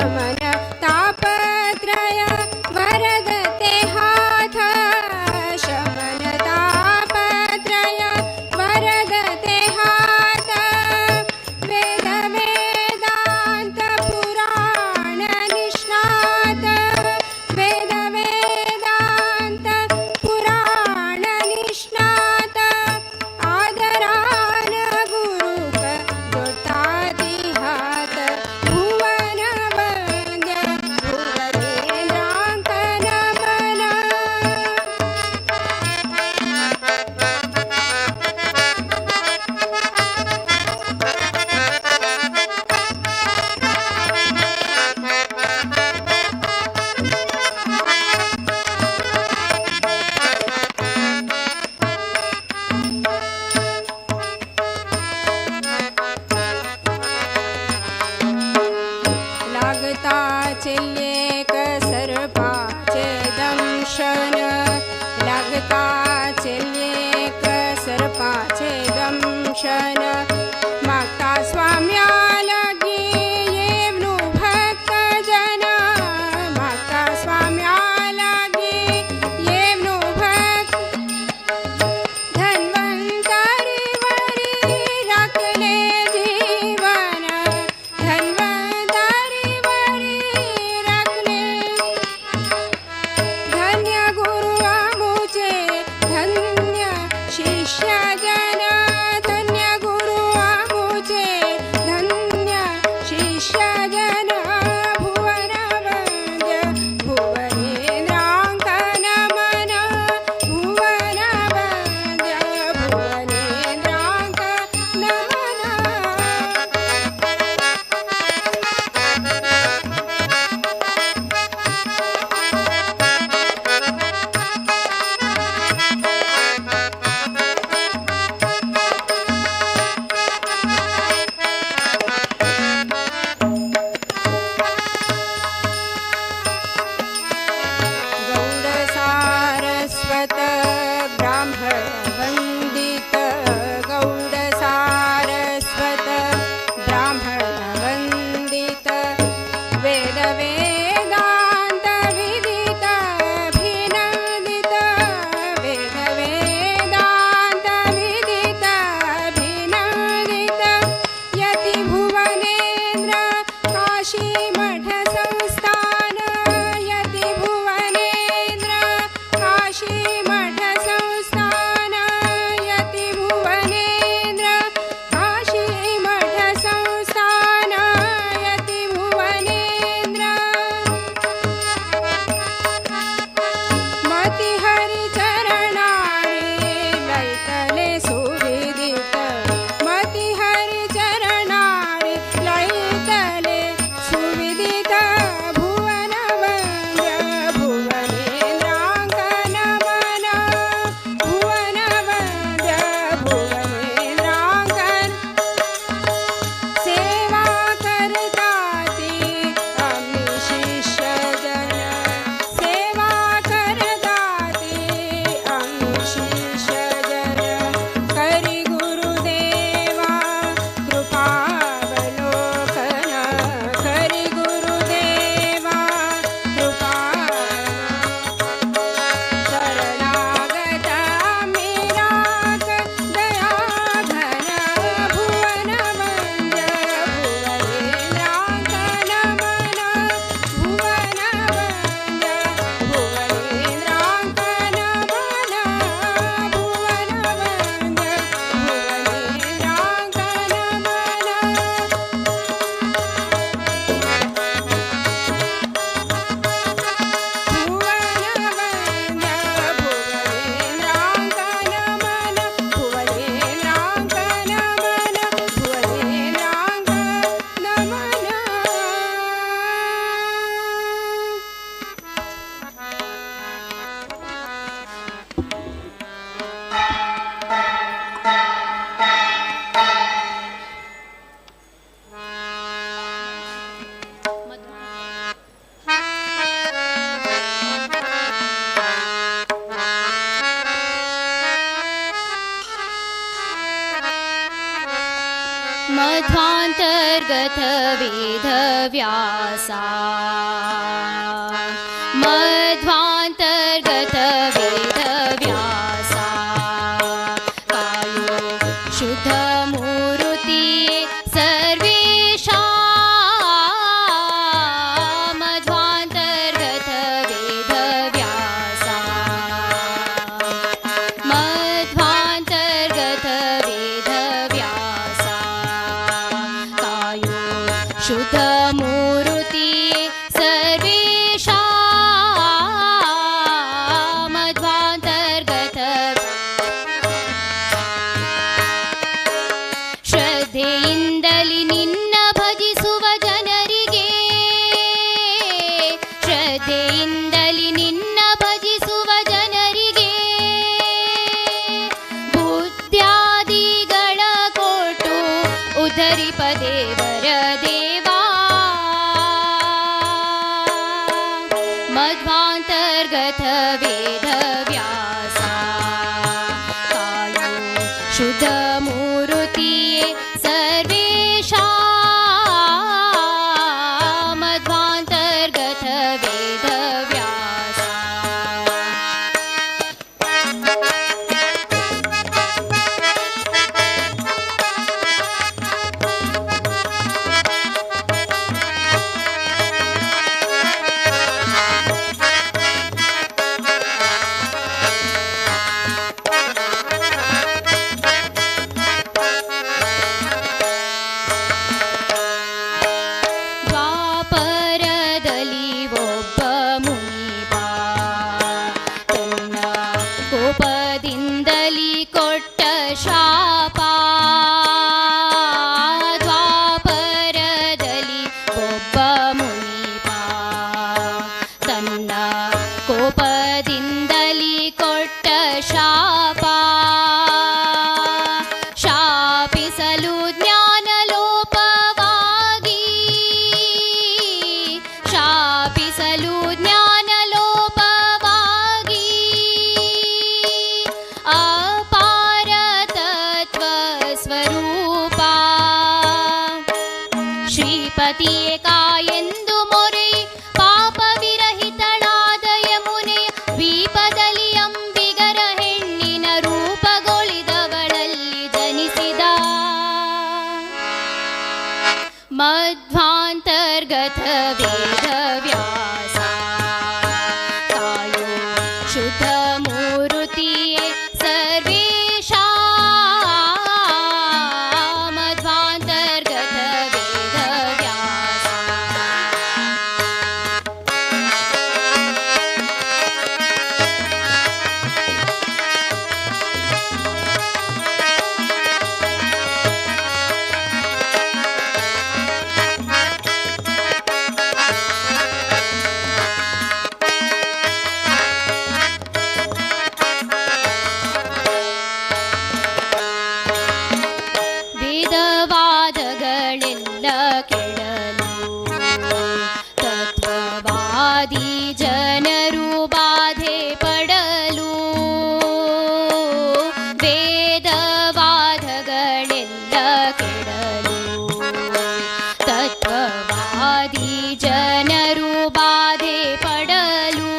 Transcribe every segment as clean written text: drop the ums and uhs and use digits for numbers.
शमन तापत्रय वरद ते हाथ शमन तापत्रय वरद ते हाथ वेद वेदांत पुराण निष्णात वेद वेदांत पुराण निष्णात आदरान गुरुक जोडताती हात भुवन वंद्य भुवनेन्द्रांक नमन. लागता चेल्येक सर्पाचे दंशन लागता चेल्येक सर्पाचे दंशन मागता स्वाम्या लागी येवनु भक्तजन मागता स्वाम्या लागी येवनु भक्त धन्वंतरी वरी राखले जीवन धन्वंतरी वरी राखले धन्य गुरु आमुचे धन्य शिष्य जन धन्य गुरु ಮಧ್ವಾಂತರ್ಗತ ವೇದವ್ಯಾಸ ಮಧ್ವಾಂತರ್ಗತ ವೇದವ್ಯಾಸ ಕಾಯೋ ಶುದ್ಧ ಮೂರುತಿಯೇ ಸರ್ವೇಶ ಮಧ್ವಾಂತರ್ಗತ ವೇದವ್ಯಾಸ ಮಧ್ವಾಂತರ್ಗತ ವೇದವ್ಯಾಸ ಕಾಯೋ ಶುದ್ಧ ಮೂರುತಿಯೇ ಸರ್ವೇಶ ಮಧ್ವಾಂತರ್ಗತ ಶ್ರದ್ಧೆಯಿಂದಲಿ ನಿನ್ನ ಭಜಿಸುವ ಜನರಿಗೆ ಶ್ರದ್ಧೆಯಿಂದಲಿ ನಿನ್ನ ಭಜಿಸುವ ಜನರಿಗೆ ಬುದ್ಧ್ಯಾದಿಗಳ ಕೊಟ್ಟು ಉದ್ಧರಿಪ ದೇವರ ದೇವಾ ಮಧ್ವಾಂತರ್ಗತ ವೇದವ್ಯಾಸ ಕಾಯೋ ಶುದ್ಧ ಮೂರುತಿಯೇ ಸರ್ವೇಶ ಮಧ್ವಾಂತರ್ಗತ ವೇದವ್ಯಾಸ ದ್ವಾಪರದಲ್ಲಿ ಒಬ್ಬ ಮುನಿಪ ತನ್ನ ಕೋಪದಿಂದಲಿ ಕೊಟ್ಟ ಶಾಪ ದ್ವಾಪರದಲ್ಲಿ ಒಬ್ಬ ಮುನಿಪ ತನ್ನ ಕೋಪದಿಂದಲಿ ಕೊಟ್ಟ ಶಾಪ ಶಾಪಿಸಲು ಜ್ಞಾನಲೋಪವಾಗಿ ಶಾಪಿಸಲು ಜ್ಞಾನಲೋಪವಾಗಿ ಅಪಾರ ತತ್ವ ಸ್ವರೂಪ ಶ್ರೀಪತಿಯೇ ಕಾಯೆಂದು ಮೊರೆ ಪಾಪವಿರಹಿತಳಾದ ಯಮುನೆಯ ದ್ವೀಪದಲ್ಲಿ ಅಂಬಿಗರ ಹೆಣ್ಣಿನ ರೂಪಗೊಳಿದವಳಲ್ಲಿ ಜನಿಸಿದ ಮಧ್ವಾಂತರ್ಗತ ವೇದವ್ಯಾಸ ಕಾಯೋ ಶುದ್ಧ ಮೂರುತಿಯೇ ಸರ್ವೇಶ ಮಧ್ವಾಂತರ್ಗತ ವೇದವ್ಯಾಸ ವೇದವಾದಗಳೆಲ್ಲ ಕೆಡಲು ತತ್ವವಾದಿ ಜನರು ಬಾಧೆ ಪಡಲು ವೇದವಾದಗಳೆಲ್ಲ ಕೆಡಲು ತತ್ವವಾದಿ ಜನರು ಬಾಧೆ ಪಡಲು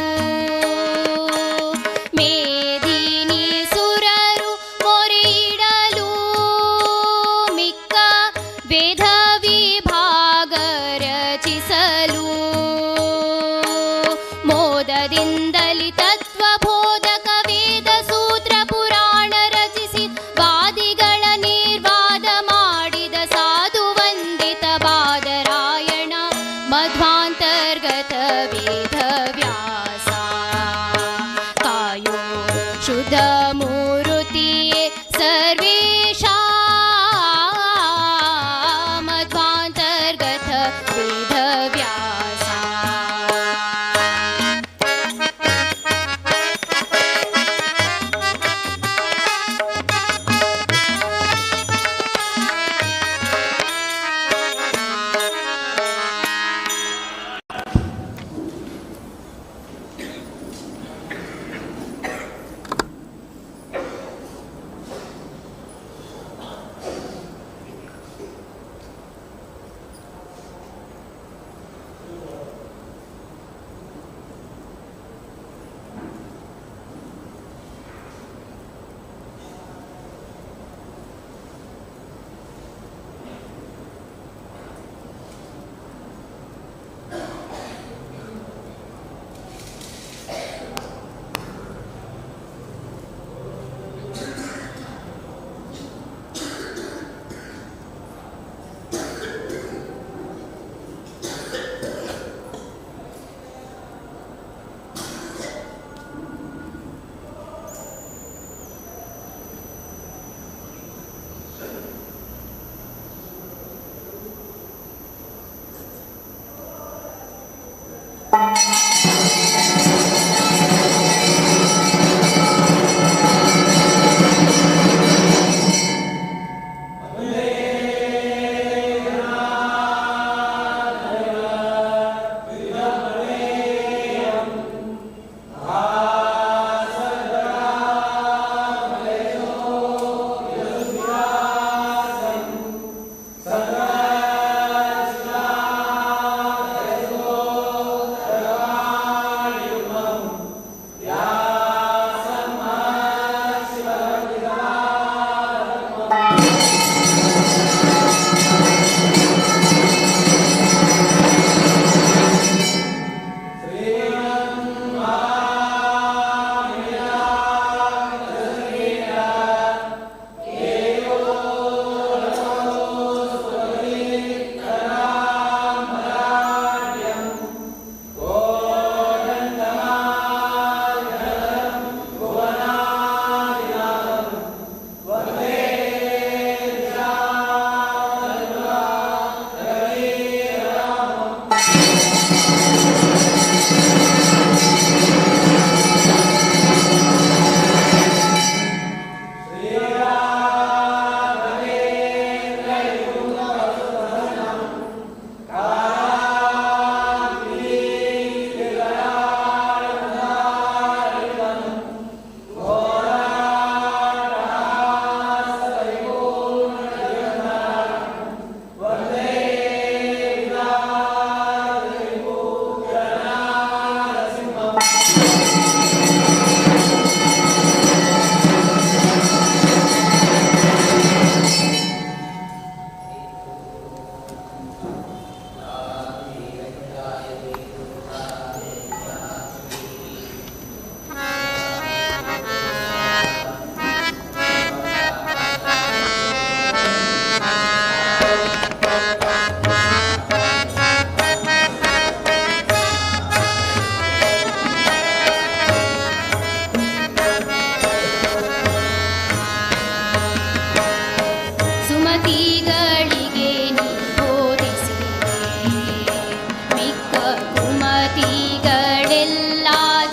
ಮೇದಿನಿ ಸುರರು ಮೊರೆಯಿಡಲು ಮಿಕ್ಕ ವೇದ ವಿಭಾಗ ರಚಿಸಲು ಮೋದದಿಂದಲಿ ತತ್ವಬೋಧಕ ವೇದ ಸೂತ್ರ ಪುರಾಣ ರಚಿಸಿ ವಾದಿಗಳ ನಿರ್ವಾದ ಮಾಡಿದ ಸಾಧು ವಂದಿತ ಬಾದರಾಯಣ ಮಧ್ವಾಂತರ್ಗತ ವೇದವ್ಯಾಸ ಕಾಯೋ ಶುದ್ಧ ಮೂರುತಿಯೇ ಸರ್ವೇಶ ಮಧ್ವಾಂತರ್ಗತ ವೇದವ್ಯಾಸ ಸುಮತಿಗಳಿಗೆ ನೀ ಬೋಧಿಸಿದೆ, ಮಿಕ್ಕ ಕುಮತಿಗಳೆಲ್ಲ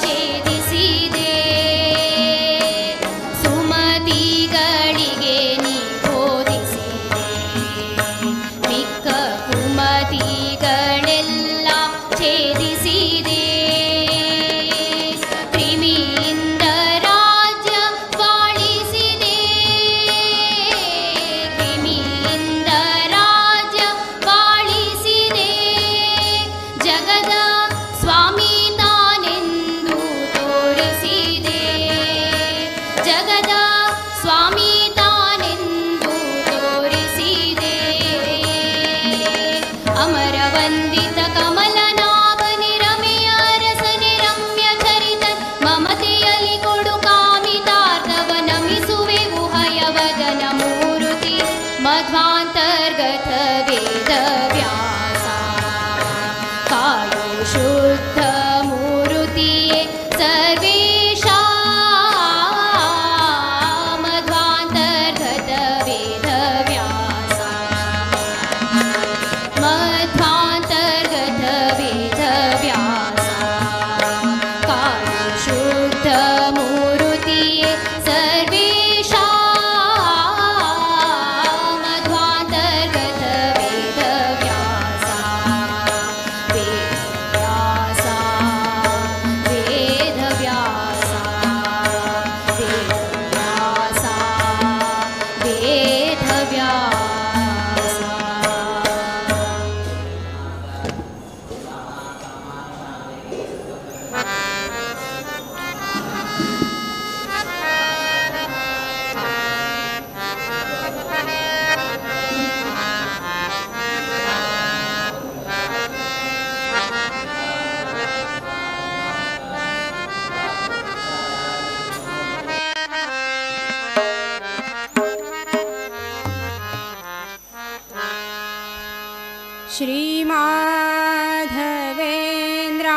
ಛೇದಿಸಿದೆ. ಸುಮತಿಗಳಿಗೆ ನೀ ಬೋಧಿಸಿದೆ, ಮಿಕ್ಕ ಕುಮತಿಗಳೆಲ್ಲ ಛೇದಿಸಿದೆ. ಕ್ರಿಮಿಯಿಂದ ರಾಜ್ಯ ಬಾಳಿಸಿದೆ, ಕ್ರಿಮಿಯಿಂದ ರಾಜ್ಯ ಬಾಳಿಸಿದೆ. ಜಗದ ಸ್ವಾಮಿ ತಾನೆಂದು ತೋರಿಸಿದೆ, ಜಗದ ಸ್ವಾಮಿ ತಾನೆಂದು ತೋರಿಸಿದೆ. ಅಮರ ವಂದಿತ ಕಮಲನಾಭನಿ ರಮೆಯ ರಸನೆ ರಮ್ಯ ಚರಿತ ಮಮತೆಯಲಿ ಕೊಡು ಕಾಮಿತಾರ್ಥವ ನಮಿಸುವೆವು ಹಯವದನ ಮೂರುತಿ ಮಧ್ವಾಂತರ್ಗತ ವೇದ ವ್ಯಾಸ. ಕಾಯೋ ಶುದ್ಧ ಮೂರುತಿಯೇ ಸರ್ವೇಶ, ಮಧ್ವಾಂತರ್ಗತ ವೇದ ವ್ಯಾಸ, ಮಧ್ವಾಂತರ್ಗತ ವೇದ ವ್ಯಾಸ. ಕಾಯೋ ಶುದ್ಧ ಮೂರುತಿಯೇ ಸರ್ವೇಶ, ಮಧ್ವಾಂತರ್ಗತ ವೇದ ವ್ಯಾಸ, ವೇದ ವ್ಯಾಸ, ವೇದ ವ್ಯಾಸ, ವೇದ ವ್ಯಾಸ, ವೇದ ವ್ಯಾಸ. श्रीमाधवेन्द्रा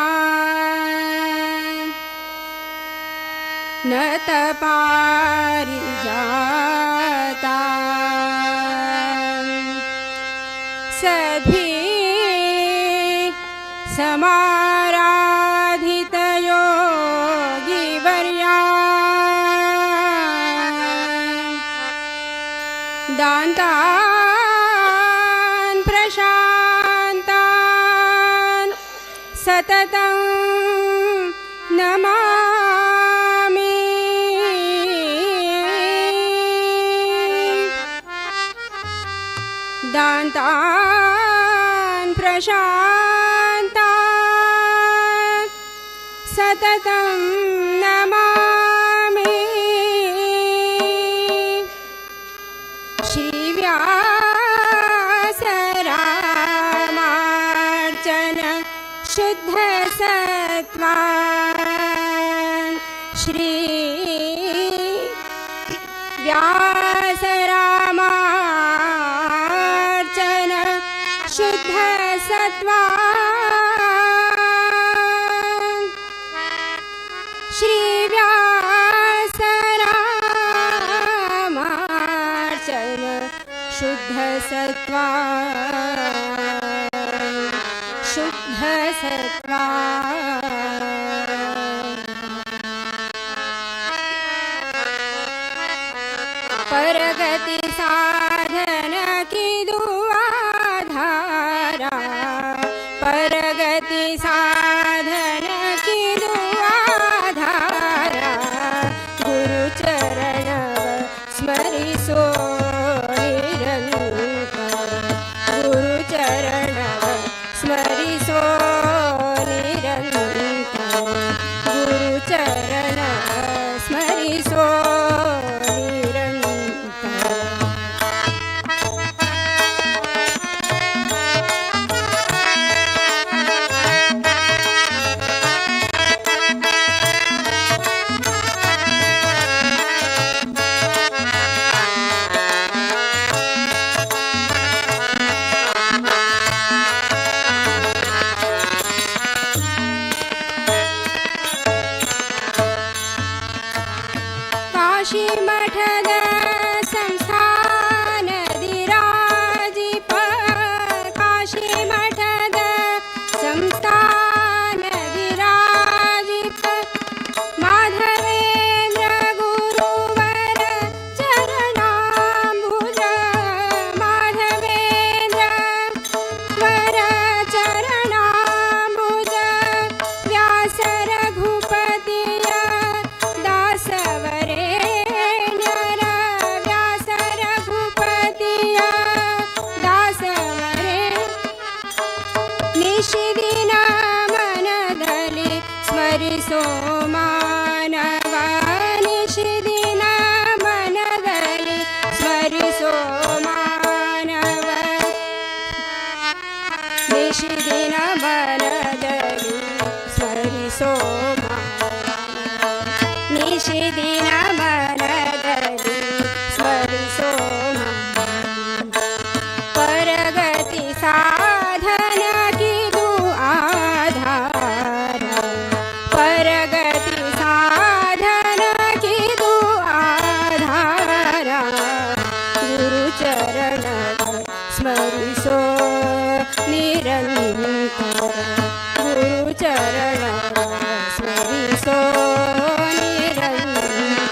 नतपारिजाता सभी समाराधित योगिवर्या दान्तान् प्रशान्तान् सततं नमामि। दान्तान् प्रशान्तान् सततं नमामि। श्री व्यास रामार्चन शुद्ध सत्वान् श्री व्यास रामार्चन शुद्ध सत्वान् श्री व्यास रामार्चन शुद्ध सत्वान् शुद्ध सत्वान्। परगति साधन की दुआधारा परगति साधन की दुआधारा गुरु चरण स्मरिसो निरंतर गुरु चरण स्मरिसो निरंतर गुरु चरण स्मरिसो निरंतर। काशी मठद संस्थान दिराजिप काशी मठद संस्थान दिराजिप माधवेंद्र गुरुवर चरणांबुज माधवेंद्र वर चरणांबुज व्यास रघुपतिय दासवरेण्यर व्यास रघुपतिय दासवरे निशिदिन मनದಲ್ಲಿ ಸ್ಮರಿಸೋ ಮಾನವ ನಿಶಿದಿನ ಮನದಲ್ಲಿ ಸ್ಮರಿಸೋ ಮಾನವ ನಿಶಿದಿನ ಮನದಲ್ಲಿ ಸ್ಮರಿಸೋ ಮಾನವ ನಿಶಿದಿನ ಮನದಲ್ಲಿ ಸ್ಮರಿಸೋ ಮಾನವ परगति साधन की दुआधारा परगति साधन की दुआधारा गुरु चरण स्मरिसो निरंतर गुरु चरण स्मरिसो निरंतर।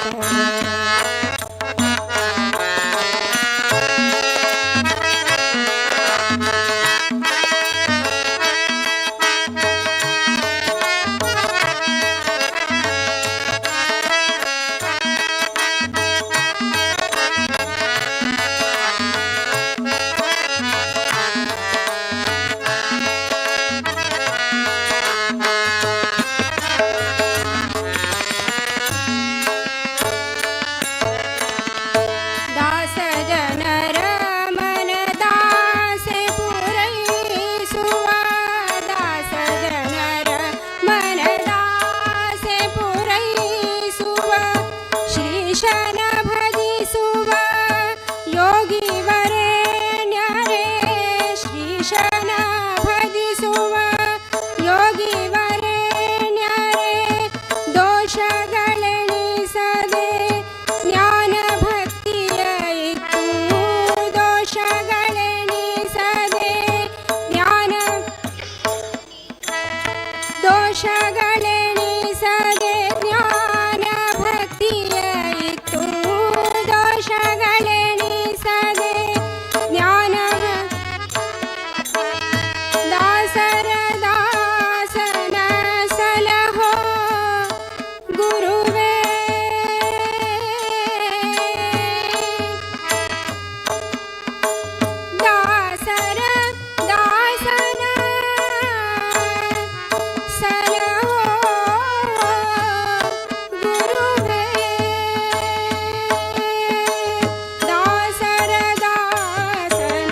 ದೋಷಗಳೆಣಿಸದೆ ಜ್ಞಾನ ಭಕ್ತಿಯ ಇತ್ತು ದೋಷಗಳೆಣಿಸದೆ ಜ್ಞಾನ ದಾಸರ ದಾಸನ ಸಲಹೋ ಗುರುವೇ ದಾಸರ ದಾಸನ ಸಲಹೋ ಗುರುವೇ ದಾಸರ ದಾಸನ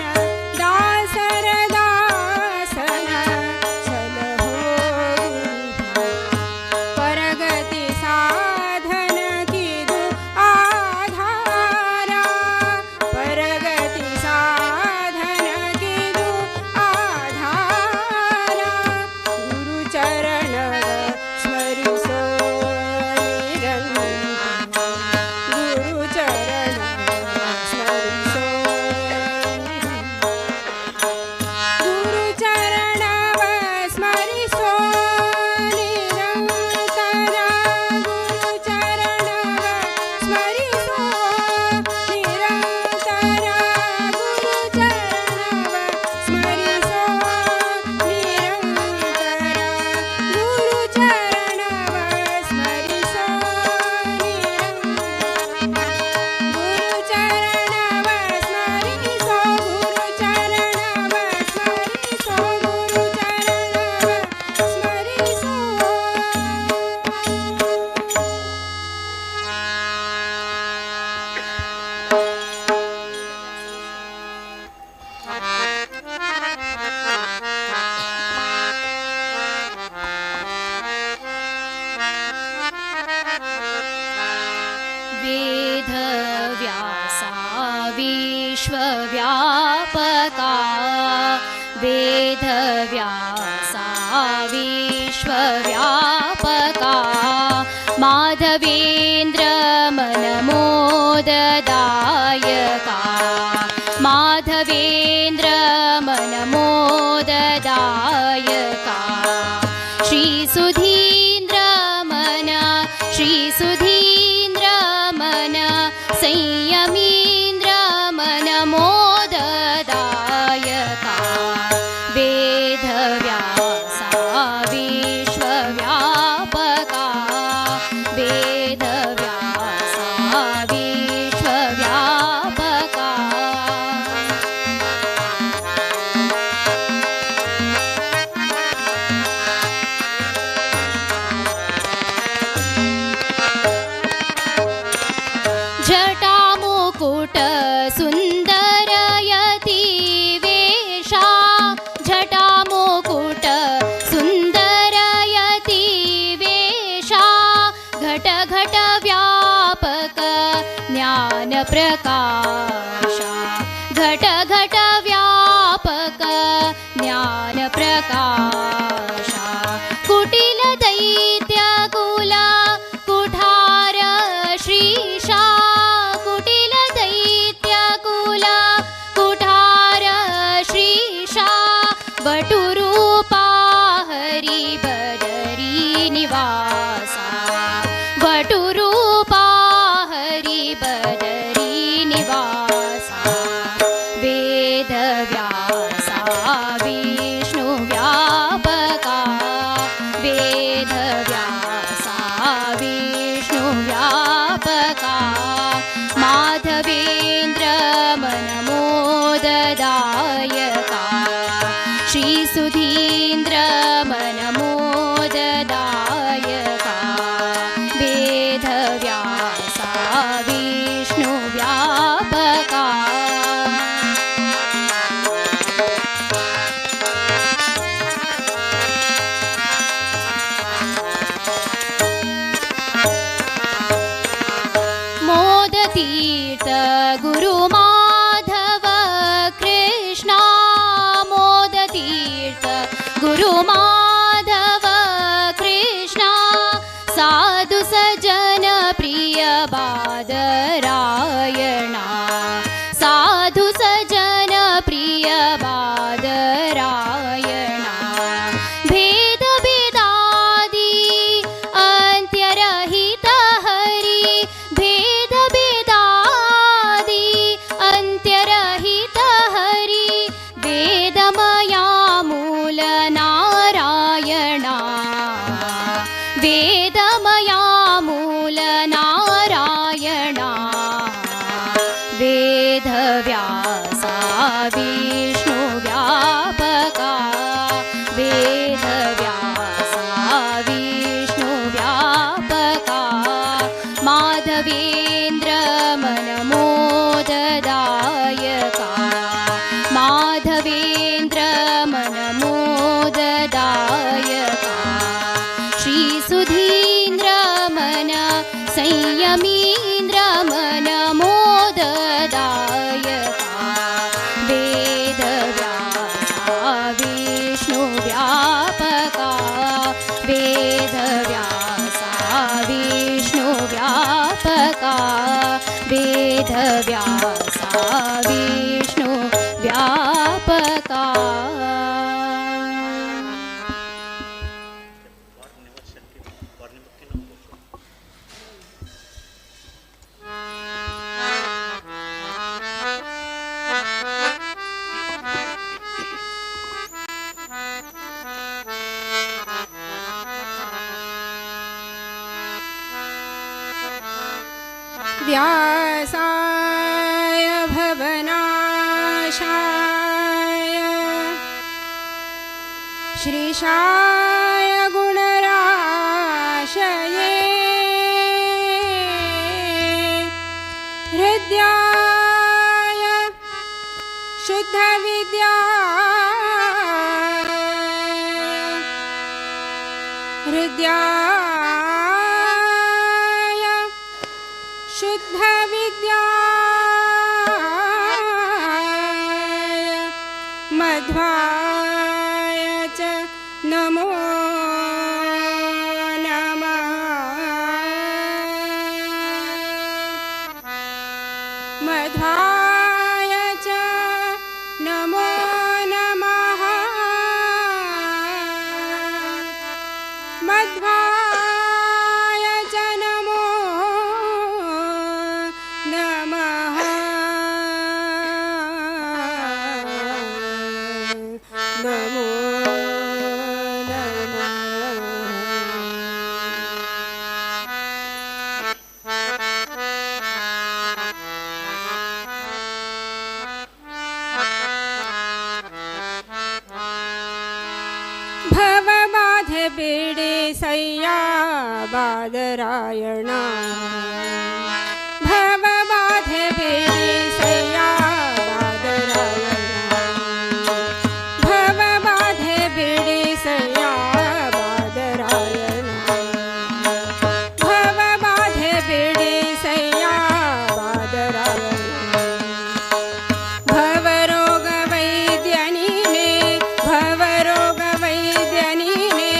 ದಾಸರ ದಾಸನ ಸಲಹೋ ಪರಗತಿ ಸಾಧನ ಕಿದು ಆಧಾರ ಪರಗತಿ ಸಾಧನ ಕಿದು ಆಧಾರ ಗುರು ಚರಣವ ಸ್ಮರಿಸೋ ನಿರಂತರ ಗುರು ಚರಣವ ಸ್ಮರಿಸೋ ಗುರು ಚರಣವ ಸ್ಮರಿಸೋ ನಿರಂತರ ಗುರು ಚರಣವ ಸ್ಮರಿಸೋ ನಿರಂತರ ಗುರು ಚರಣವ ಸ್ಮರಿಸೋ ನಿರಂತರ ಗುರು ಚರಣವ ಸ್ಮರಿಸೋ ನಿರಂತರ ಗುರು ಚರಣವ ಸ್ಮರಿಸೋ ಗುರು ಚರಣವ ಸ್ಮರಿಸೋ ಗುರು ಚರಣವ ಸ್ಮರಿಸೋ. वेदव्यासा विश्वव्यापका वेदव्यासा विश्वव्यापका माधवेन्द्र मनमोददायका माधवेन्द्र मनमोददायका श्रीसुधीन्द्र मन श्रीसुधीन्द्र मन संयमीन्द्र मनमोददायका वेदव्यासा विश्वव्यापका वेदव्यासा विश्वव्यापका. जटामुकुट सुन्दरयति वेषा जटामुकुट सुन्दरयति वेषा घट घट व्यापक ज्ञानप्रकाशा घट घट व्यापक ज्ञानप्रकाशा कुटिल दैत्यकुल कुठार श्रीशा कुटिल दैत्यकुल कुठार श्रीशा वटुरूपा हरिबदरी निवासा वटुरूपा हरिबदरी निवासा वेदव्यासा विष्णुव्यापका वेदमया मूल नारायणा वेदव्यासा विष्णु व्यापका वेदव्यासा विष्णु व्यापका माधवेन्द्र मनमोददायका माधवेन्द्र मनमोददायका श्रीसुधीन्द्र मन संयमीन्द्र मनमोददायका वेदव्यासा विष्णु व्यापका वेदव्यासा विष्णु व्यापका वेदव्यासा विष्णु व्यापका. व्यासाय भवनाशाय श्रीशाय गुणराशये हृद्याय शुद्धविद्या हृद्याय शुद्धविद्याय मध्वाय च नमो नमः. मध्वाय च नमो नमः. मध्वाय च नमो नमः. नमो नमः. भवबाध बिडसैया बादरायणा भवबाध बिडसैया बादरायणा भवबाध बिडसैया बादरायणा भवबाध बिडसैया बादरायणा भवरोग वैद्यनीने भवरोग वैद्यनीने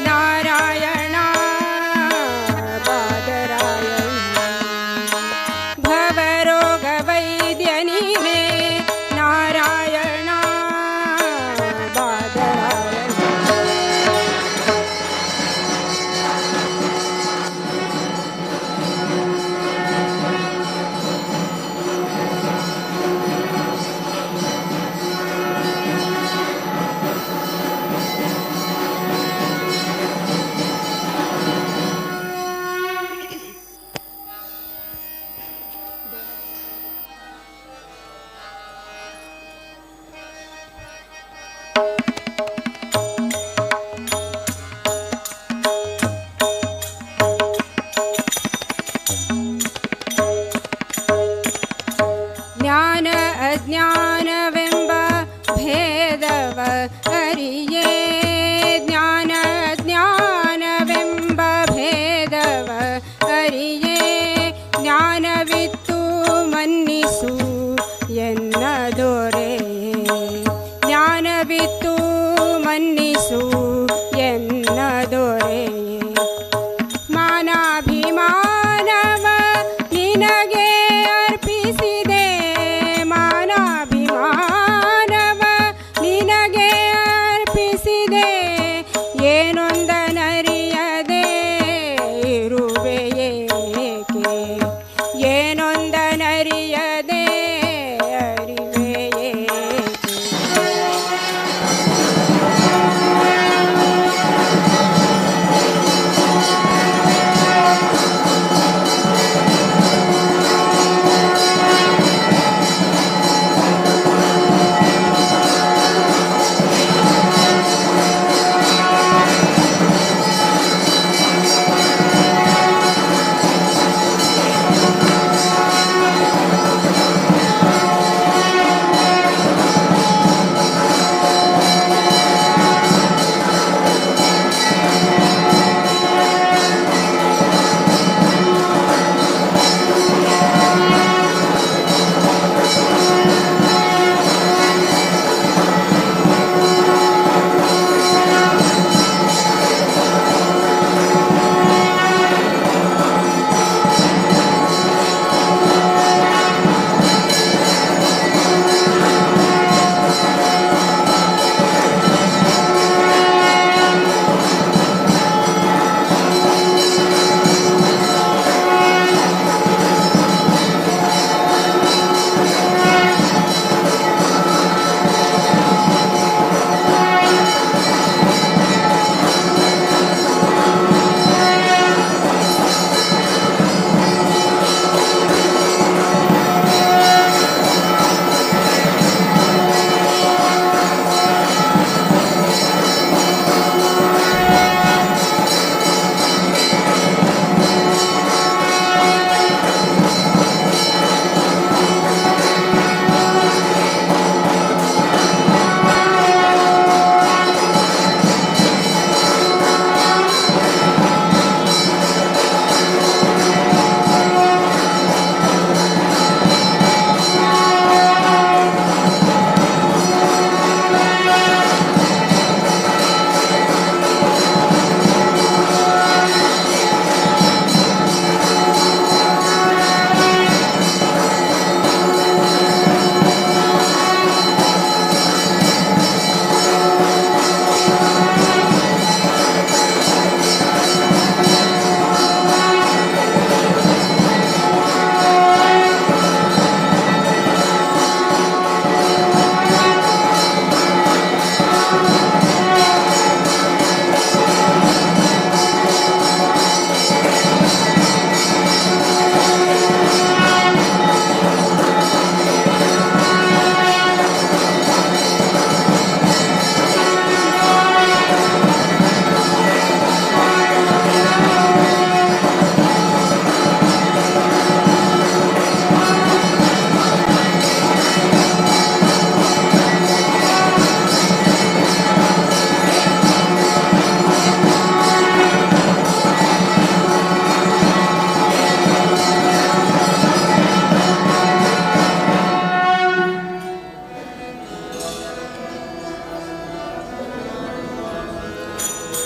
नारायणा बादरायणा.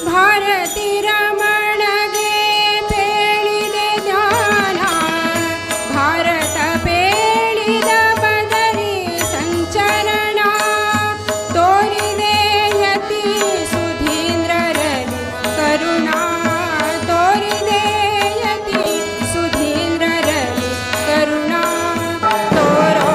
ಭಾರತಿ ರಮಣಗೆ ಪೇಳಿದೆ ಜ್ಞಾನ, ಭಾರತ ಪೇಳಿದ ಬದರಿ ಸಂಚರಣ, ತೋರಿದೆ ಯತಿ ಸುಧೀಂದ್ರರಲ್ಲಿ ಕರುಣಾ, ತೋರಿದೆ ಯತಿ ಸುಧೀಂದ್ರರಲ್ಲಿ ಕರುಣಾ, ತೋರೋ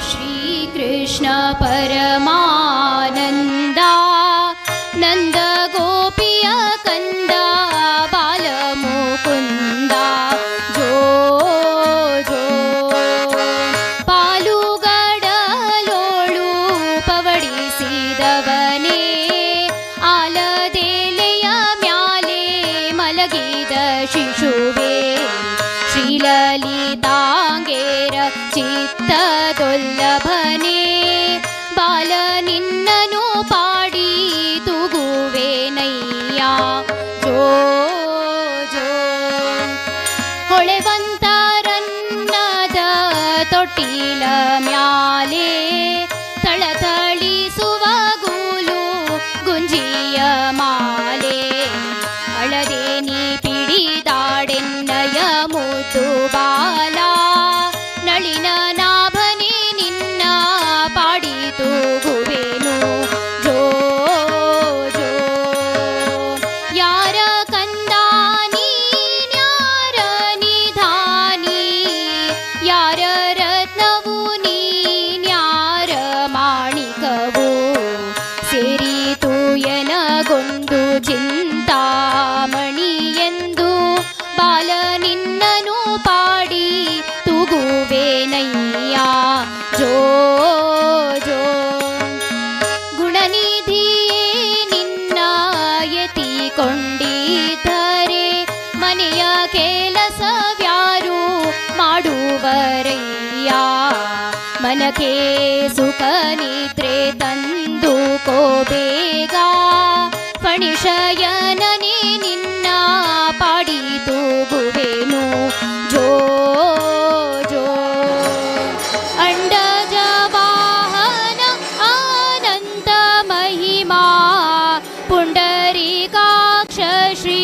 श्रीकृष्ण परमानन्दा नन्द गोपिय कन्द बालमुकुन्द जो जो ಪಾಲುಗಡಲೋಳು ಪವಡಿಸಿದವನೇ ಆಲದೆಲೆಯ ಮ್ಯಾಲೆ ಮಲಗಿದ ಶಿಶುವೇ ಶ್ರೀಲಲಿತಾಂಗೇರ ಚಿತ್ತದೊಲ್ಲಭನೆ ಬಾಲ ನಿನ್ನನು ಪಾಡಿ ತುಗುವೆನಯ್ಯ ಜೋ ಜೋ ಹೊಳೆವಂತರನ್ನದ ತೊಟ್ಟಿಲ ಮ್ಯಾಲೆ ತಳತಳಿಸುವ ಗೂಲು ಗುಂಜಿಯ ಮಾಲೆ ಅಳದೆ ನೀ ಪಿಡಿದಾಡೆನ್ನಯ ಮುದ್ದು ಬಾಲ ನಳಿನ ನಾಭನೆ ನಿನ್ನ ಪಾಡಿ ತೂಗುವೆನು ಜೋ ಜೋ ಯಾರ ಕಂದ ನೀನ್ಯಾರ ನಿಧಾನಿ ಯಾರ ರತ್ನವು ನೀನ್ಯಾರ ಮಾಣಿಕವು ಸೇರಿತು ಎನಗೊಂದು ಚಿಂತಾಮಣಿ ಎಂದು ಬಾಲ ನಿನ್ನನು ಪಾಡಿ ತುಗುವೆನಯ್ಯ ಜೋ ಜೋ ಗುಣನಿಧಿಯೇ ನಿನ್ನ ಎತ್ತಿಕೊಂಡಿದ್ದರೆ ಮನೆಯ ಕೆಲಸವ್ಯಾರು ಮಾಡುವರಯ್ಯ ಮನಕ್ಕೆ ಸುಖ ನಿದ್ರೆ ತಂದು ಕೋಬೇಗ ಫಣಿಶಯನನೇ ನಿನ್ನ ಪಾಡಿ ತೂಗುವೆನು ಜೋ ಜೋ ಅಂಡಜವಾಹನ ಅನಂತ ಮಹಿಮಾ ಪುಂಡರೀಕಾಕ್ಷ ಶ್ರೀ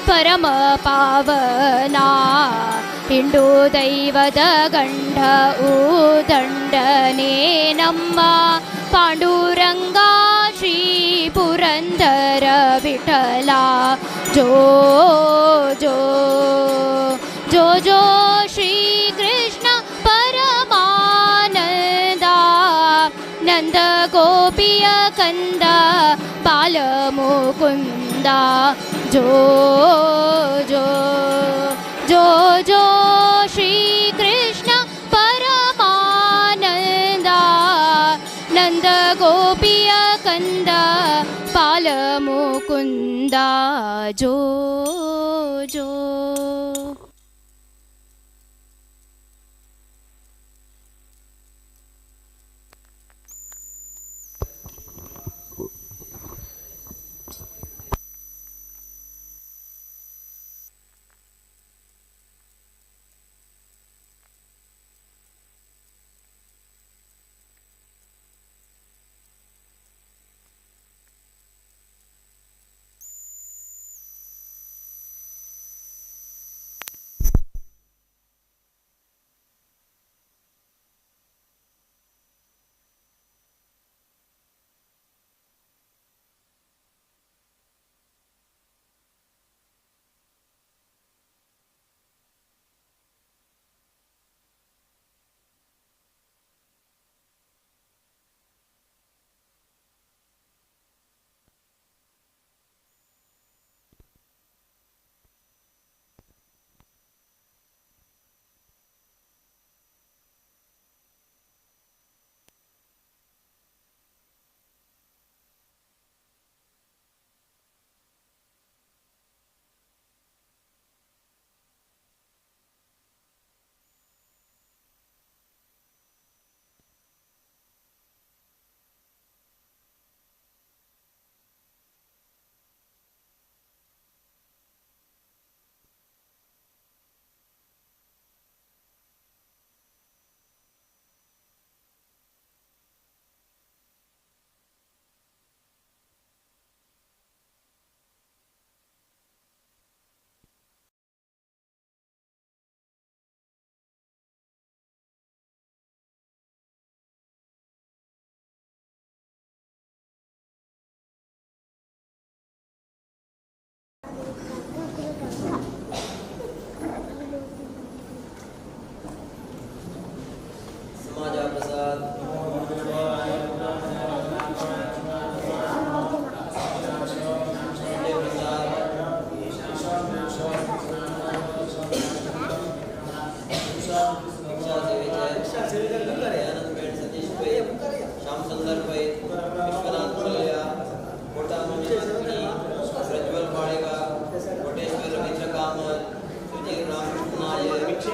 ಪರಮ ಪಾವನ ಹಿಂಡು ದೈವದ ಗಂಡ ದಂಡನೆ ನಮ್ಮ ಪಾಂಡುರಂಗ ಶ್ರೀ ಪುರಂದರ ವಿಠಲ ಜೋ ಜೋ ಜೋ ಜೋ ಶ್ರೀ ಕೃಷ್ಣ ಪರಮಾನಂದ ನಂದ ಗೋಪಿಯ ಕಂದ ಬಾಲಮುಕುಂದ ಜೋ ಜೋ ಜೋ ಜೋ ಶ್ರೀ ಕೃಷ್ಣ ಪರಮಾನಂದ ನಂದ ಗೋಪಿಯ ಕಂದ ಬಾಲಮುಕುಂದ ಜೋ ಜೋ.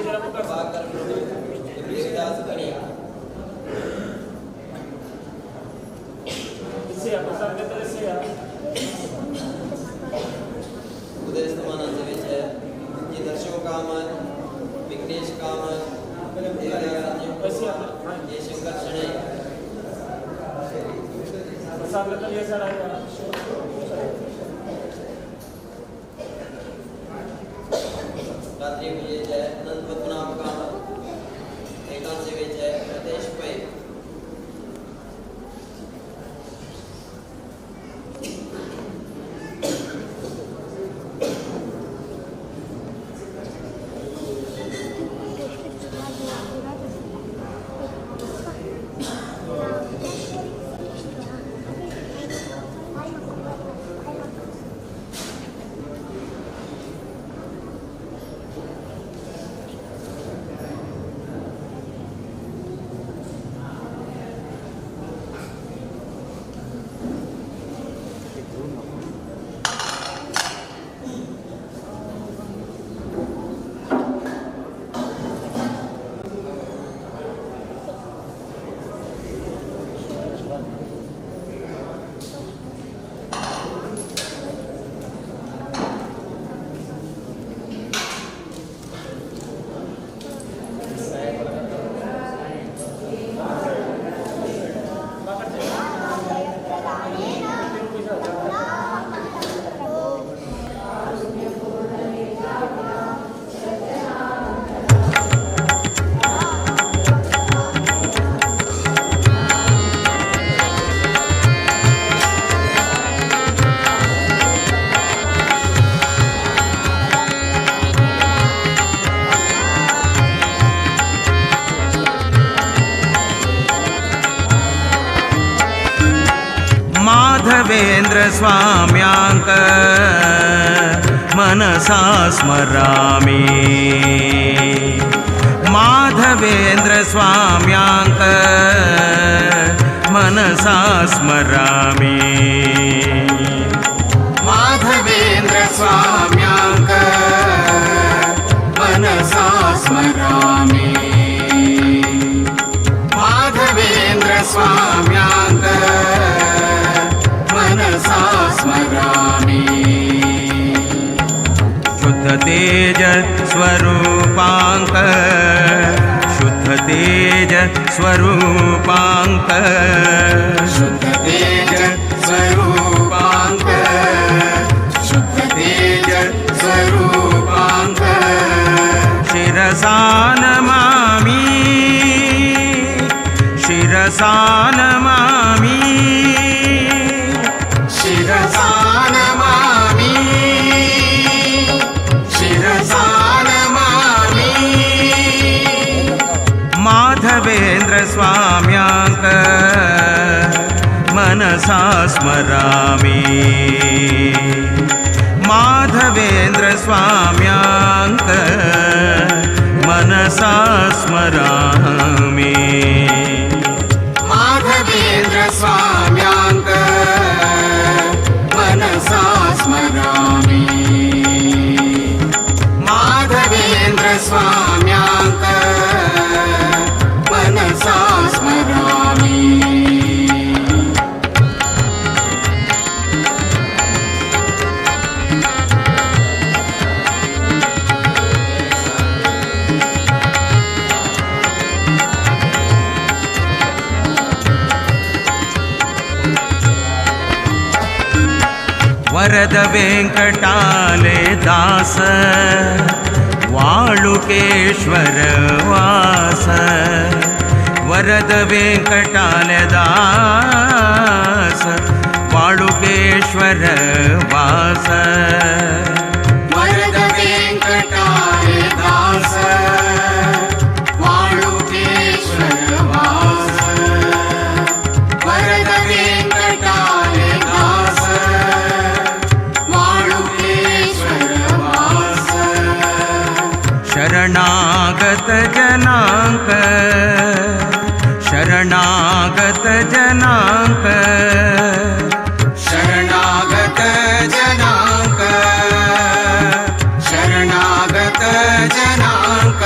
प्रभाकर प्रभू, देवदास गणे. उदय स्तमानासेवेचे दर्शो कामत, विघ्नेश कामत, देवदास संजीव कुमार, जयशंकर शणै. रात्री पूजेचे अनंत पद्मनाभ कामत, एकांत सेवेचे प्रदेश पै. माधवेंद्र स्वाम्यांक मनसा स्मरामि. माधवेंद्र स्वाम्यांक मनसा स्मरामि. माधवेंद्र स्वाम्यांक मनसा स्मरामि. माधवेंद्र स्वाम्यांक मनसा स्मरामि. शुद्ध तेज स्वरूपांक, शुद्ध तेज स्वरूपांक, शुद्ध तेज स्वरूपांक, शुद्ध तेज स्वरूपांक. शिरसा नमामि, शिरसा नमामि, शिरसा नमामि, शिरसा नमामि. माधवेंद्र स्वाम्यांक मनसा स्मरामि. माधवेंद्र स्वाम्यांक मनसा स्मरामि. माधवेंद्र स्वाम्यांक मनसा स्मरामि. माधवेंद्र स्वाम्यांक मनसा स्मरामि. वरद वेंकटाले दास, वाळुकेश्वर वास. वरद वेंकटाले दास, वाळुकेश्वर वास. वरद वेंकटाले दास, वाळुकेश्वर वास. वरद वेंकटाले दास, वाळुकेश्वर वास. शरणागत जनांक, शरणागत जनांक, शरणागत जनांक, शरणागत जनांक.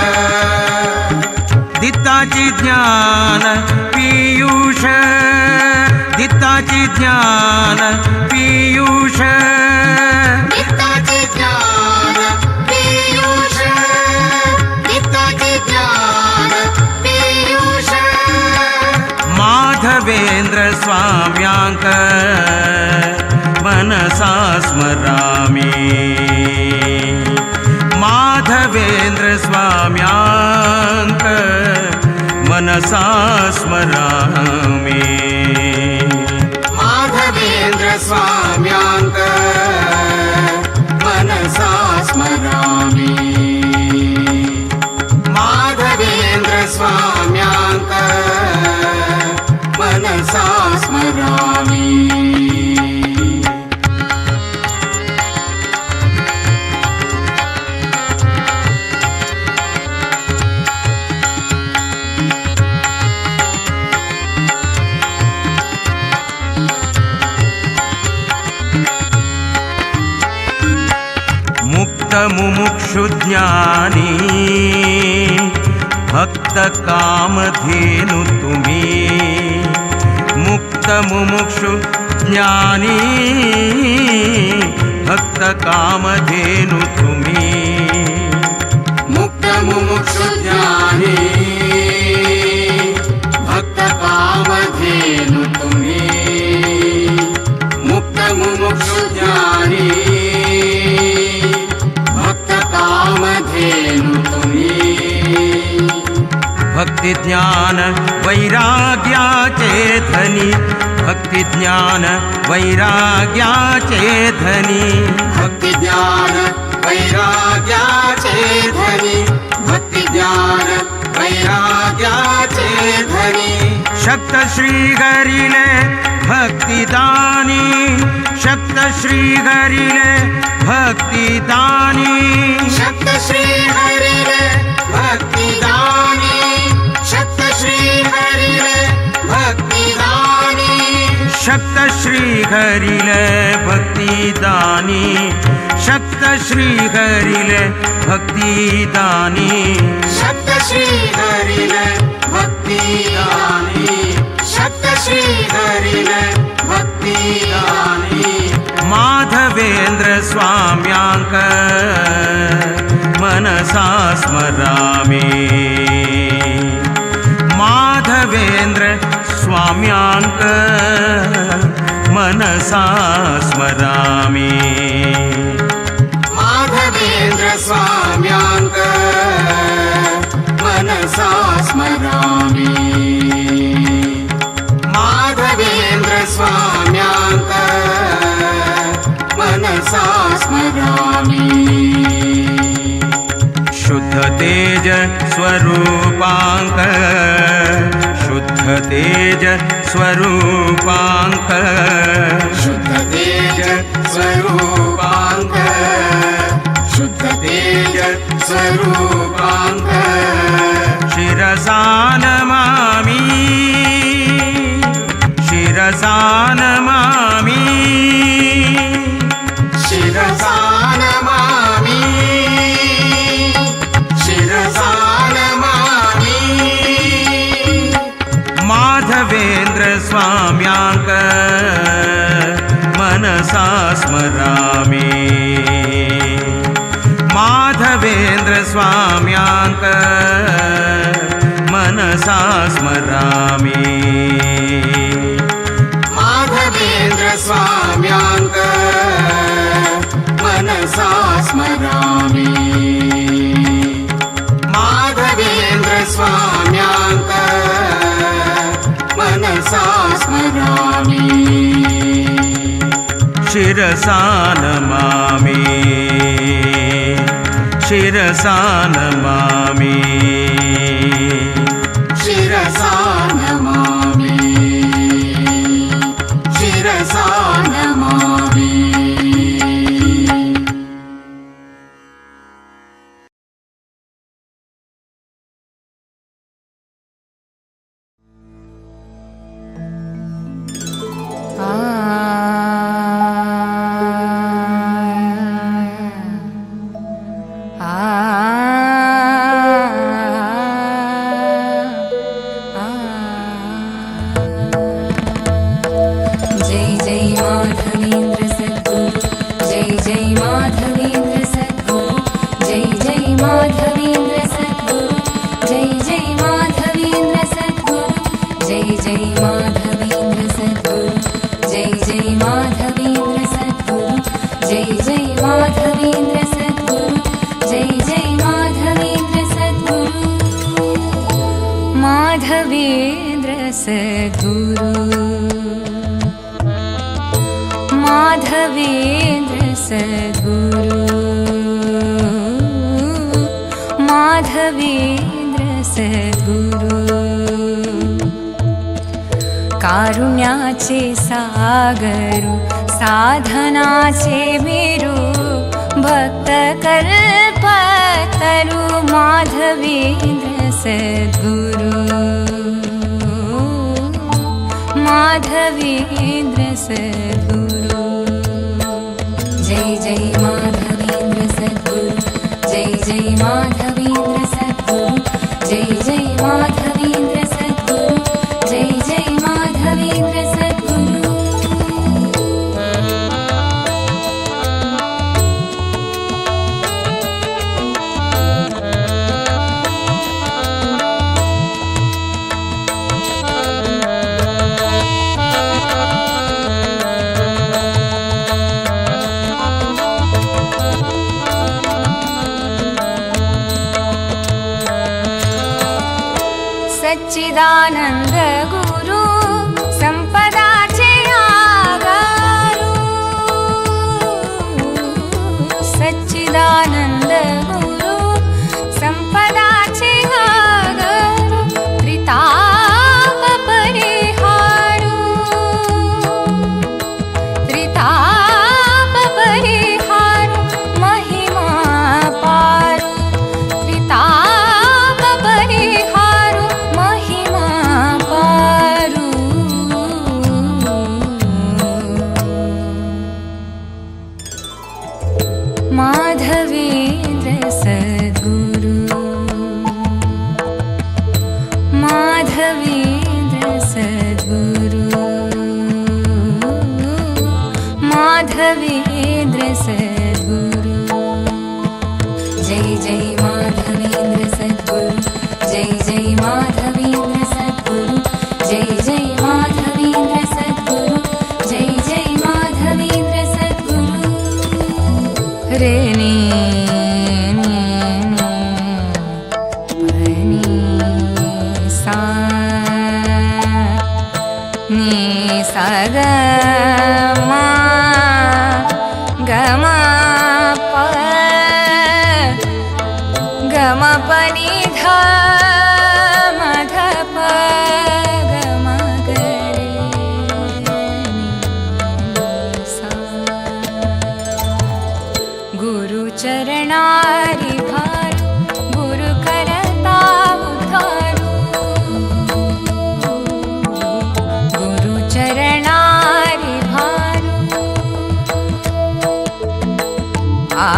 दित्ताची ज्ञान पीयूष दित्ताची ज्ञान पीयूष दित्ताची ज्ञान पीयूष दित्ताची ज्ञान पीयूष माधवेंद्र स्वाम्यांक मनसा स्मरामि माधवेंद्र स्वाम्यांक मनसा स्मरामि माधवेंद्र स्वाम्यांक मनसा स्मरामि माधवेंद्र स्वाम्यांक मनसा स्मरामि। मुक्त मुमुक्षु ज्ञानी भक्त कामधेनु तुम्ही मुक्त मुमुक्षु ज्ञानी भक्त कामधेनु तुम्ही मुक्त मुमुक्षु ज्ञानी भक्त कामधेनु तुम्ही मुक्त मुमुक्षु ज्ञानी भक्त कामधेनु तुम्ही। भक्ति ज्ञान वैराग्याचे धनी भक्ति ज्ञान वैराग्याचे धनी भक्ति ज्ञान वैराग्याचे धनी भक्ति ज्ञान वैराग्याचे धनी शक्त श्रीहरिले भक्तिदानी शक्त श्रीहरिले भक्तिदानी शक्त श्रीहरिले भक्तिदानी शक्त श्रीहरिले भक्तिदानी शक्त श्रीहरिले भक्तिदानी शक्त श्रीहरिले भक्तिदानी शक्त श्रीहरिले भक्तिदानी शक्त श्रीहरिले भक्तिदानी माधवेंद्र स्वाम्यांक मनसा स्मरामि माधवेंद्र स्वाम्यांक मनसा स्मरामि माधवेंद्र स्वाम्यांक मनसा स्मरामि माधवेंद्र स्वाम्यांक मनसा स्मरामि। शुद्ध तेज स्वरूपांक शुद्ध तेज स्वरूपांक शुद्ध तेज स्वरूपांक शुद्ध तेज स्वरूपांक शिरसा नमामि शिरसा नमामि शिरसा नमामि शिरसा नमामि माधवेंद्र स्वाम्यांक मनसा स्मरामि माधवेंद्र स्वाम्यांक मनसा स्मरामि माधवेंद्र स्वाम्यांक मनसा स्मरामि माधवेंद्र स्वाम्यांक मनसा स्मरामि। शिरसा नमामि शिरसा नमामि शिरसा नमामि शिरसा नमामि। आ सद्गुरु, माधवेंद्र सद्गुरु, माधवेंद्र सद्गुरु। कारुण्याचे सागरु, साधनाचे मेरू, भक्त कल्पतरु, माधवेंद्र सद्गुरु, माधवेंद्र सद्गुरु। जय जय माधवेंद्र सद्गुरु, जय जय माधवेंद्र सद्गुरु, जय जय माधवेंद्र सद्गुरु, जय जय माधवेंद्र सद्गुरु। सच्चिदानंद गुरु, संपदाचे आगारू, सच्चिदानंद गुरु, संपदाचे आगारू, त्रिताप परिहारू, त्रिताप परिहारू, महिमा पारू, त्रिताप परिहारू, महिमा पारू। माधवेंद्र सद्गुरु, माधवेंद्र सद्गुरु, माधवेंद्र सद्गुरु। जय जय माधवेंद्र सद्गुरु, जय जय माधवेंद्र सद्गुरु, जय जय माधवेंद्र सद्गुरु, जय जय माधवेंद्र सद्गुरु। रे नी नी नी सा नी सा ग मा ग मा प ग म प नि ध म ध प ग म ग रे नी सा। गुरु चरणारी भारू, गुरु करता उद्धारू, गुरु चरणारी भारू। आ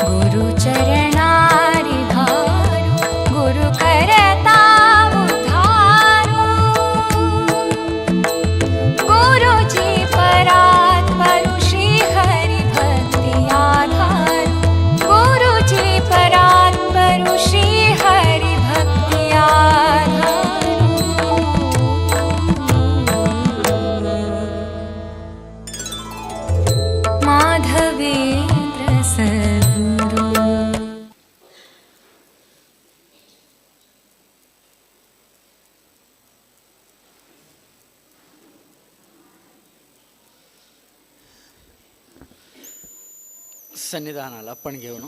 गुरु चरणारी भारू, गुरु करता उद्धारू, गुरुजी परात्परु, श्री हरि भक्ति आधारू, गुरुजी परात्परु, श्री हरि भक्ति आधारू। माधवेंद्र सद्गुरु। सन्निधानाला पण घेवन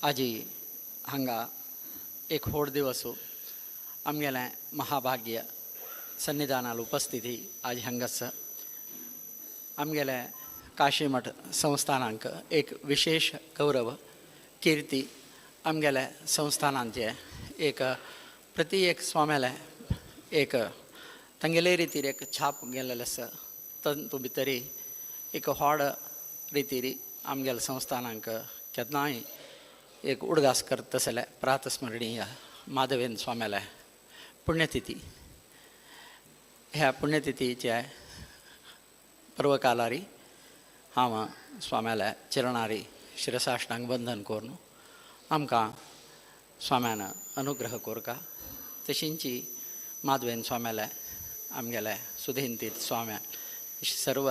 आजी हांगा एक व्हड दिवस आमगेलें महाभाग्य सन्निधानाल उपस्थिती आज हांगासर आमगेलें काशीमठ संस्थानांक एक विशेष गौरव कीर्ती आमगेले संस्थानांचे एक प्रति एक स्वाम्याले एक तांगेले रितीर एक छाप गेल्लेले आसा तातूंत भितरी एक व्हड रितीर आमगेले संस्थानांक केन्नाय एक उडगास करता जाल्यार प्रातस्मरणीय माधवेंद्र स्वाम्याले पुण्यतिथी. ह्या पुण्यतिथीचे पर्वकालारी हांव स्वाम्याल्या चरणारी शिरसाष्टांग बंधन करून आमकां स्वाम्यान अनुग्रह कोरका. तशींची माधवेंद्र स्वाम्याल्या आमगेल्या सुधेंतीत स्वाम्या सर्व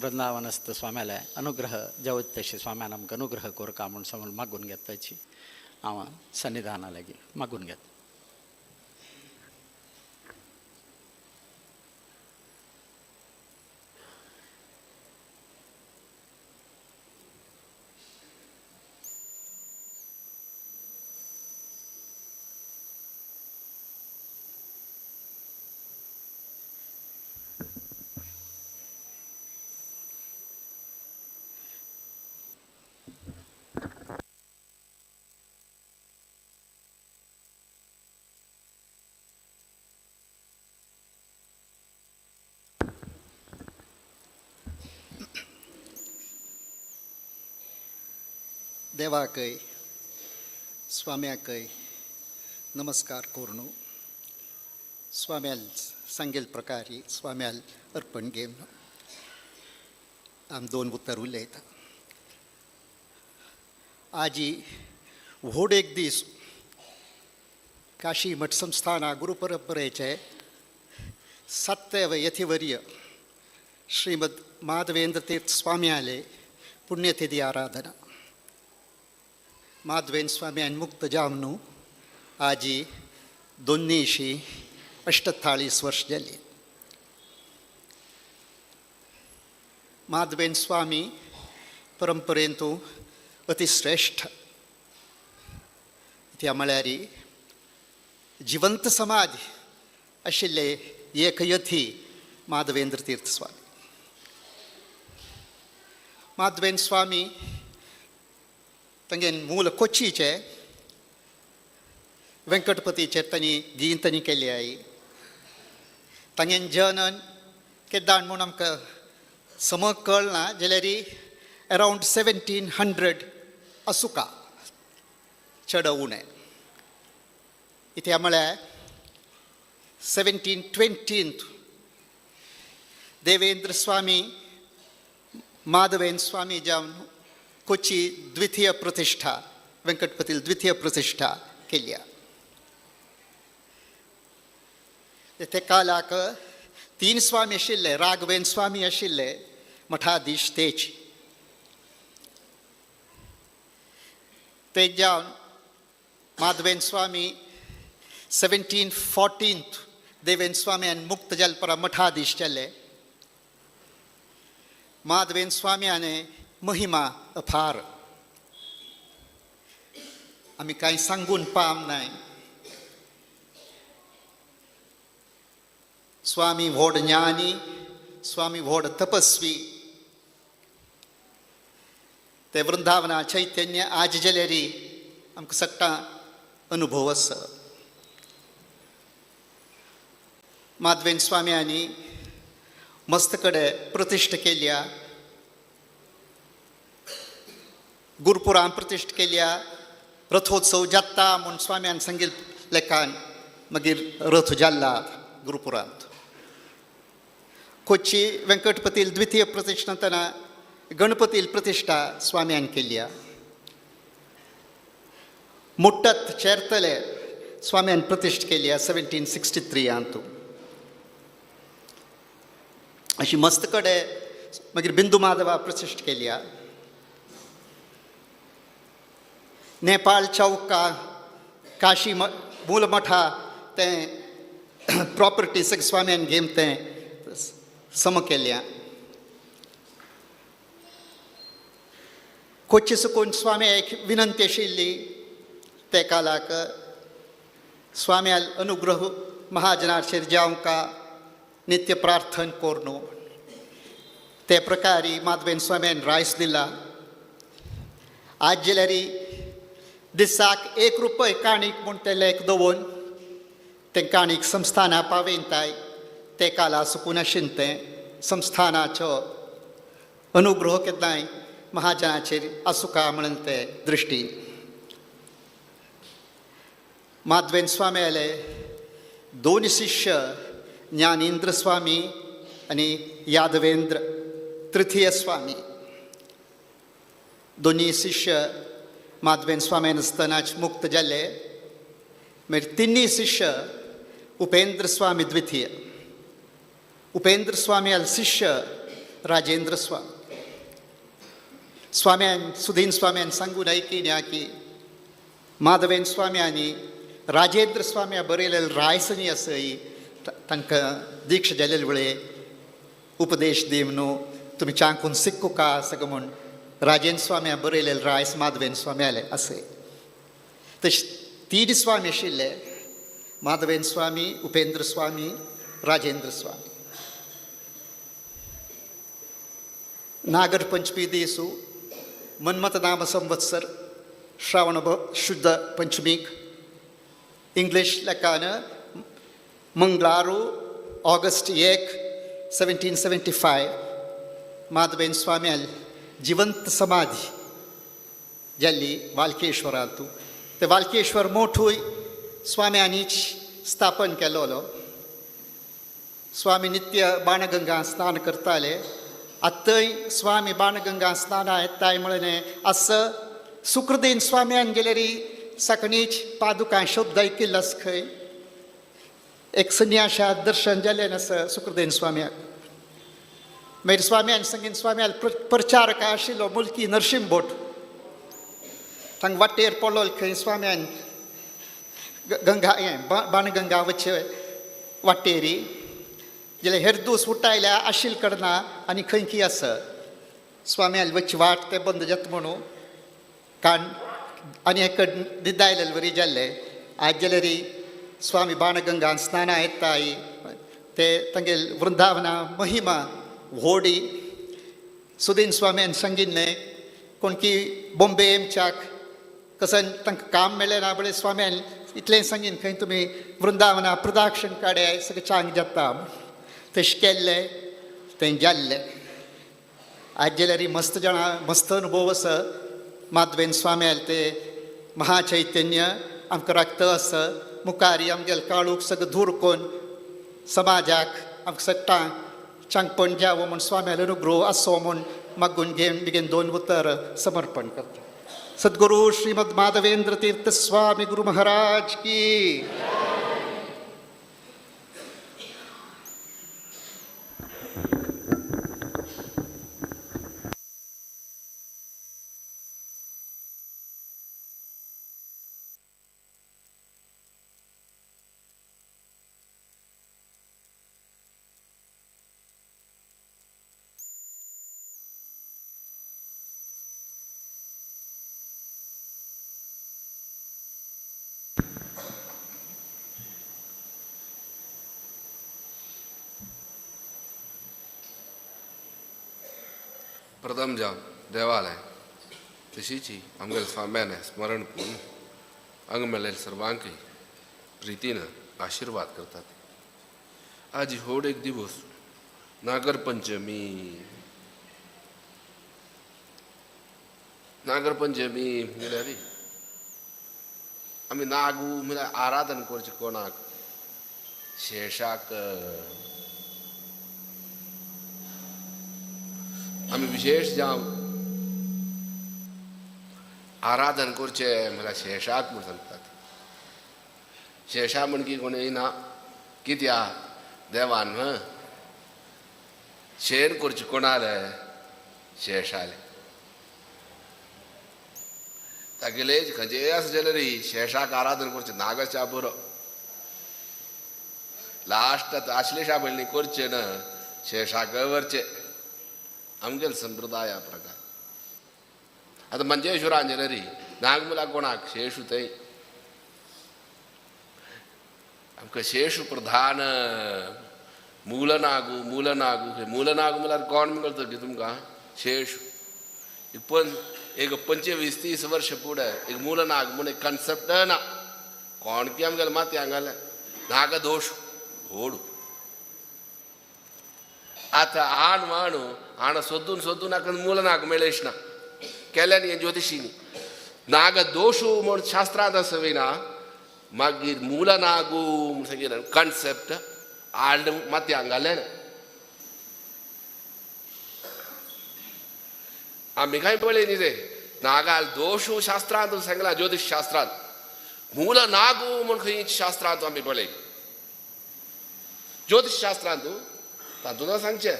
वृंदावनस्थ स्वाम्याले अनुग्रह जावत तशें स्वाम्यान आमकां अनुग्रह कोरका म्हूण सांगून मागून घेताची हांव सन्निधाना लागीं मागून घेता. देवाकय स्वाम्याकय नमस्कार करून स्वाम्याल सांगेल प्रकारे स्वाम्याल अर्पण घेवन आम दोन उतर उलयता. आजी व्हड एक दीस काशी मठ संस्थाना गुरुपरंपरेचे सत्तव यथिवर्य श्रीमद माधवेंद्र तीर्थ स्वाम्याले पुण्यतिथी आराधना. माधवेंद्र स्वाम्यान मुक्त जावन आजी 248 वर्ष जाली. माधवेंद्र स्वामी परंपरेंतू अतिश्रेष्ठ त्या म्हळ्यार जिवंत समाज आशिल्ले एकयथी माधवेंद्र तीर्थ स्वामी. माधवेंद्र स्वामी तांगे मूल कोचीचे वेंकटपतीचे तांणी गीन तांणी केली आई. तांगे जनन केदाण म्हूण आमकां समज कळना जाल्यार अरावंड 1700 आसुका चड उणें. इत्या म्हळ्यार 1720 देवेंद्र स्वामी माधवेंद्र स्वामी जावन कोची द्वितीय प्रतिष्ठा वेंकटपतील द्वितीय प्रतिष्ठा केल्या. ते कालाक 3 स्वामी आशिल्ले, राघवेंद्र स्वामी आशिल्ले मठाधीश तेच. ते जावन माधवेंद्र स्वामी 1714 देवेंद्र स्वामी आनी मुक्त जाले मठाधीश जाले. माधवेंद्र स्वामी आनी महिमा अफार आमी कांय सांगून पाम नाय. स्वामी व्हड ज्ञानी, स्वामी व्हड तपस्वी. ते वृंदावना चैतन्य आज जाल्यार आमकां सगळां अनुभव आसा. माधवेंद्र स्वाम्यांनी मस्त कडेन प्रतिश्ठा केल्या, गुरुपुरान प्रतिश्ठा केल्या. रथोत्सव जाता म्हूण स्वाम्यान सांगिल्ले लेखान मागीर रथ जाल्ला गुरुपुरांत. कोची वेंकटपतील द्वितीय प्रतिष्ठातना गणपतील प्रतिष्ठा स्वाम्यान केल्या. मुट्टत चेरतले स्वाम्यान प्रतिष्ठा केल्या 1763 अंतू. अशी मस्त कडेन मागीर बिंदू माधवा प्रतिष्ठा केल्या. नेपाळ चौका काशी मूल मठा तें प्रॉपर्टी सगळें स्वाम्यान घेवन तें सम केल्या. कोची सुकून स्वामी एक विनंती आशिल्ली ते कालाक स्वाम्याल अनुग्रह महाजनाचेर जावंका नित्य प्रार्थन करून ते प्रकारे माधवेंद्र स्वाम्यान रायस दिला. आज जाल्यार दिसाक 1 रुपय काणीक म्हूण ते लेख दवरून ते काणीक संस्थाना पावयताय. ते काला सुकून आशिल्लें तें संस्थानाचो अनुग्रह केन्नाय महाजनाचेर आसुका म्हणून ते दृश्टीन माधवेंद्र स्वाम्याले 2 शिष्य ज्ञानेंद्र स्वामी आनी यादवेंद्र तृतीय स्वामी. दोन्ही शिष्य माधवेंद्र स्वाम्यान आसतनाच मुक्त जाले. मागीर तिन्ही शिष्य उपेंद्र स्वामी द्वितीय, उपेंद्र स्वामी शिष्य राजेंद्र स्वामी. स्वाम्यान सुदीन स्वाम्यान सांगून ऐकिन्या की माधवेन स्वाम्यांनी राजेंद्र स्वाम्या बरयलेले रायसनी आसय तांकां दीक्षा जाल्ले वेळे उपदेश दी न्हू तुमी चांकून सिक्कू का सगळं म्हूण राजेंद्र स्वाम्या बरयलेले रायस माधवेन स्वाम्याले असे. तशें तीन स्वामी आशिल्ले, माधवेन स्वामी, उपेंद्र स्वामी, राजेंद्र स्वामी. नागर पंचमी दीसू मन्मथ नाम संवत्सर श्रावण शुद्ध पंचमीक इंग्लीश लेखान मंगळारू ऑगस्ट 1 1775 माधवेन स्वाम्याल जिवंत समाधी जाल्ली वालकेश्वरांतू. ते वालकेश्वर मोठूय स्वाम्यांनीच स्थापन केलोलो. स्वामी नित्य बाणगंगा स्नान करताले. आतांय स्वामी बाणगंगा स्नाना येताय म्हणलें असं सुकृदीन स्वाम्यान गेलेरी सकणीच पादुकां शब्द ऐकिल्लो आसा खंय. एक संन्याशात दर्शन जालें आसा सुकृदीन स्वाम्याक. मागीर स्वाम्यान संगीन स्वाम्याल प्रचारक आशिल्लो मुलकी नरशिंह भट तांकां वाटेर पडलो खंय स्वाम्यान गंगा हें बाणगंगा वचचे वाटेरी जाल्यार हेर दूस उठायल्या आशिल करना आनी खंय की आसा स्वाम्याल वचची वाट ते बंद जाता म्हणून कारण आनी एक दिदायलेले वरी जाल्ले. आज जाल्यार स्वामी बाणगंगान स्नानां येताय ते तांगेल वृंदावना महिमा व्होडी. सुदीन स्वाम्यान सांगिल्लें कोण की बॉम्बे एमच्याक कसन तांकां काम मेळ्ळें ना बरें स्वाम्यान इतलें सांगीन खंय तुमी वृंदावना प्रदाक्षण काड्याय सगळें चांग जाता. तशें केल्लें तें जाल्लें. आज जाल्यार मस्त जाणां मस्त अनुभव आसा माधवेन स्वाम्याल ते महाचैतन्य आमकां राखता आसा. मुखारी आमगेले काळूक सगळें दूर कोन्न समाजाक आमकां सगळ्यां चांगपण जावो म्हूण स्वाम्याल अनुग्रह आसो म्हूण मागून घेवन बेगीन दोन उतर समर्पण करता. सद्गुरु श्रीमद माधवेंद्र तीर्थ स्वामी गुरु महाराज की. प्रथम जाव देवालय तशीची आमगेले स्वाम्याने स्मरण करून अंग मेळ्ळे सर्वांकय प्रितीन आशीर्वाद करतात. आज होड एक दिवस नागरपंचमी. नागरपंचमी म्हळ्यार आमी नागू म्हळ्यार आराधन करचें कोणाक शेषाक. आमी विशेष जावं आराधन करचें म्हळ्यार शेषाक म्हूण सांगतात. शेषा म्हण की कोण येयना कित्याक देवान शेण करचें कोणाले शेषाले तागेले खंयचेय आसा जाल्यार शेषाक आराधन करचें नागाच्या बरो लास्ट आतां आश्लेषा पयलीं करचें ना शेषाक व्हरचें आमगेले संप्रदाया प्रकार. आतां मंजेश्वरान जाल्यार नागमुला कोणाक शेषू थंय आमकां शेषू प्रधान मूलनागू मूलनागू मूलनागू म्हळ्यार कोण म्हणटा की तुमकां शेषू. पण एक 25-30 वर्ष फुडें एक मूलनाग म्हूण एक कन्सेप्ट ना कोण की आमगेले माती हांगाले नागदोश होडू. आतां आण वाणू आण सोदून सोदून आका मूलनाग मेळेश ना केल्यानी ज्योतिशीनी नागदोशू म्हूण शास्त्रांत आसा ना मागीर मूलनागू म्हूण सांगिल्लें कन्सेप्ट आड माती हांगाले ना. आमी कांय पळय न्ही ते नागाल दोशू शास्त्रांत सांगला ज्योतिश शास्त्रांत मूल नागू म्हूण खंय शास्त्रांत आमी पळय ज्योतिश शास्त्रांत तातूंत सांगचें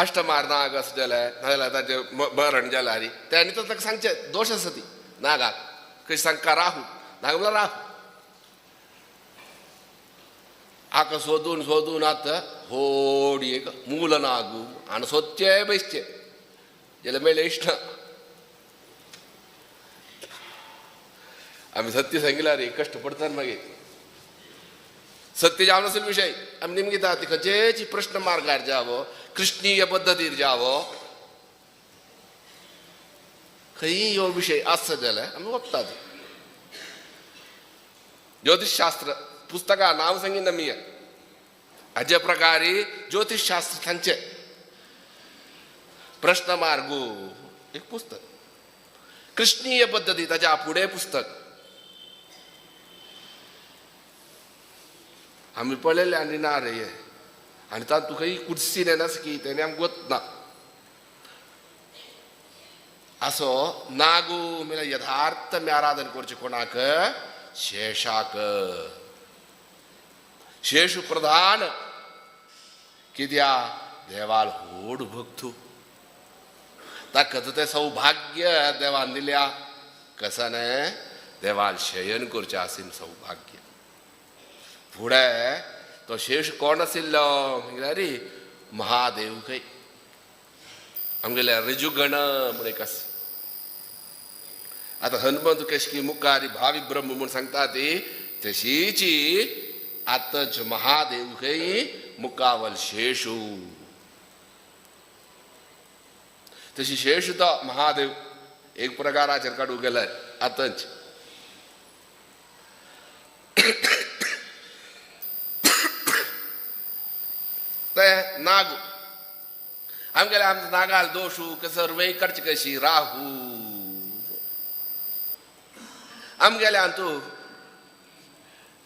अष्टमार नाग आसा जाल्यार नाजाल्यार ताचें मरण जाल्यार तेणी तर ताका सांगचें दोश आसा ती नागाक कशें सांगका राहू नाग म्हणल्यार राहू आका सोदून सोदून आतां होडी एक मूल नागू आनी सोदचे बेसचे जाल्यार मेळ्ळें इश्ट आमी सत्य सांगिला रे कश्ट पडतात मागीर सत्य जावन आसून विशय आमी निमगिता ती खंयचेच प्रश्न मार्गार जावो कृष्णीय पद्दतीर जावो खंयी ह्यो विशय आसता जाल्यार आमी वखतात. ज्योतिषशास्त्र पुस्तकां नांव सांगिना मी हाजे प्रकारे ज्योतिषशास्त्र सांगचें प्रश्न मार्गो एक पुस्तक कृष्णीय पद्दती ताच्या फुडें पुस्तक आमी पळयलें आनी ना रे हें आनी तातूंत तुका कुर्सी नेनास की तेणे आमकां गोत ना असो नागू म्हळ्यार यथार्थ आमी आराधन करचें कोणाक शेषाक शेषू प्रधान कित्या देवाल व्हड भक्तू ताका तें सौभाग्य देवान दिल्या कसाने देवाल शयन करचें आसीन सौभाग्य फुडें तो शेष कोण आशिल्लो म्हळ्यार महादेव खंय आमगेल्या ऋजुगण म्हण एक आसा. आतां हनुमंत कशी मुखार भावी ब्रह्म म्हूण सांगता ती तशीची आतांच महादेव खंय मुखावल शेषू तशी शेष तो महादेव एक प्रकाराचेर काडूंक गेल्यार आतांच ते नाग आमगेले आमच्या नागाल दोशू सर्वे करचे कशी राहू आमगेले अंतू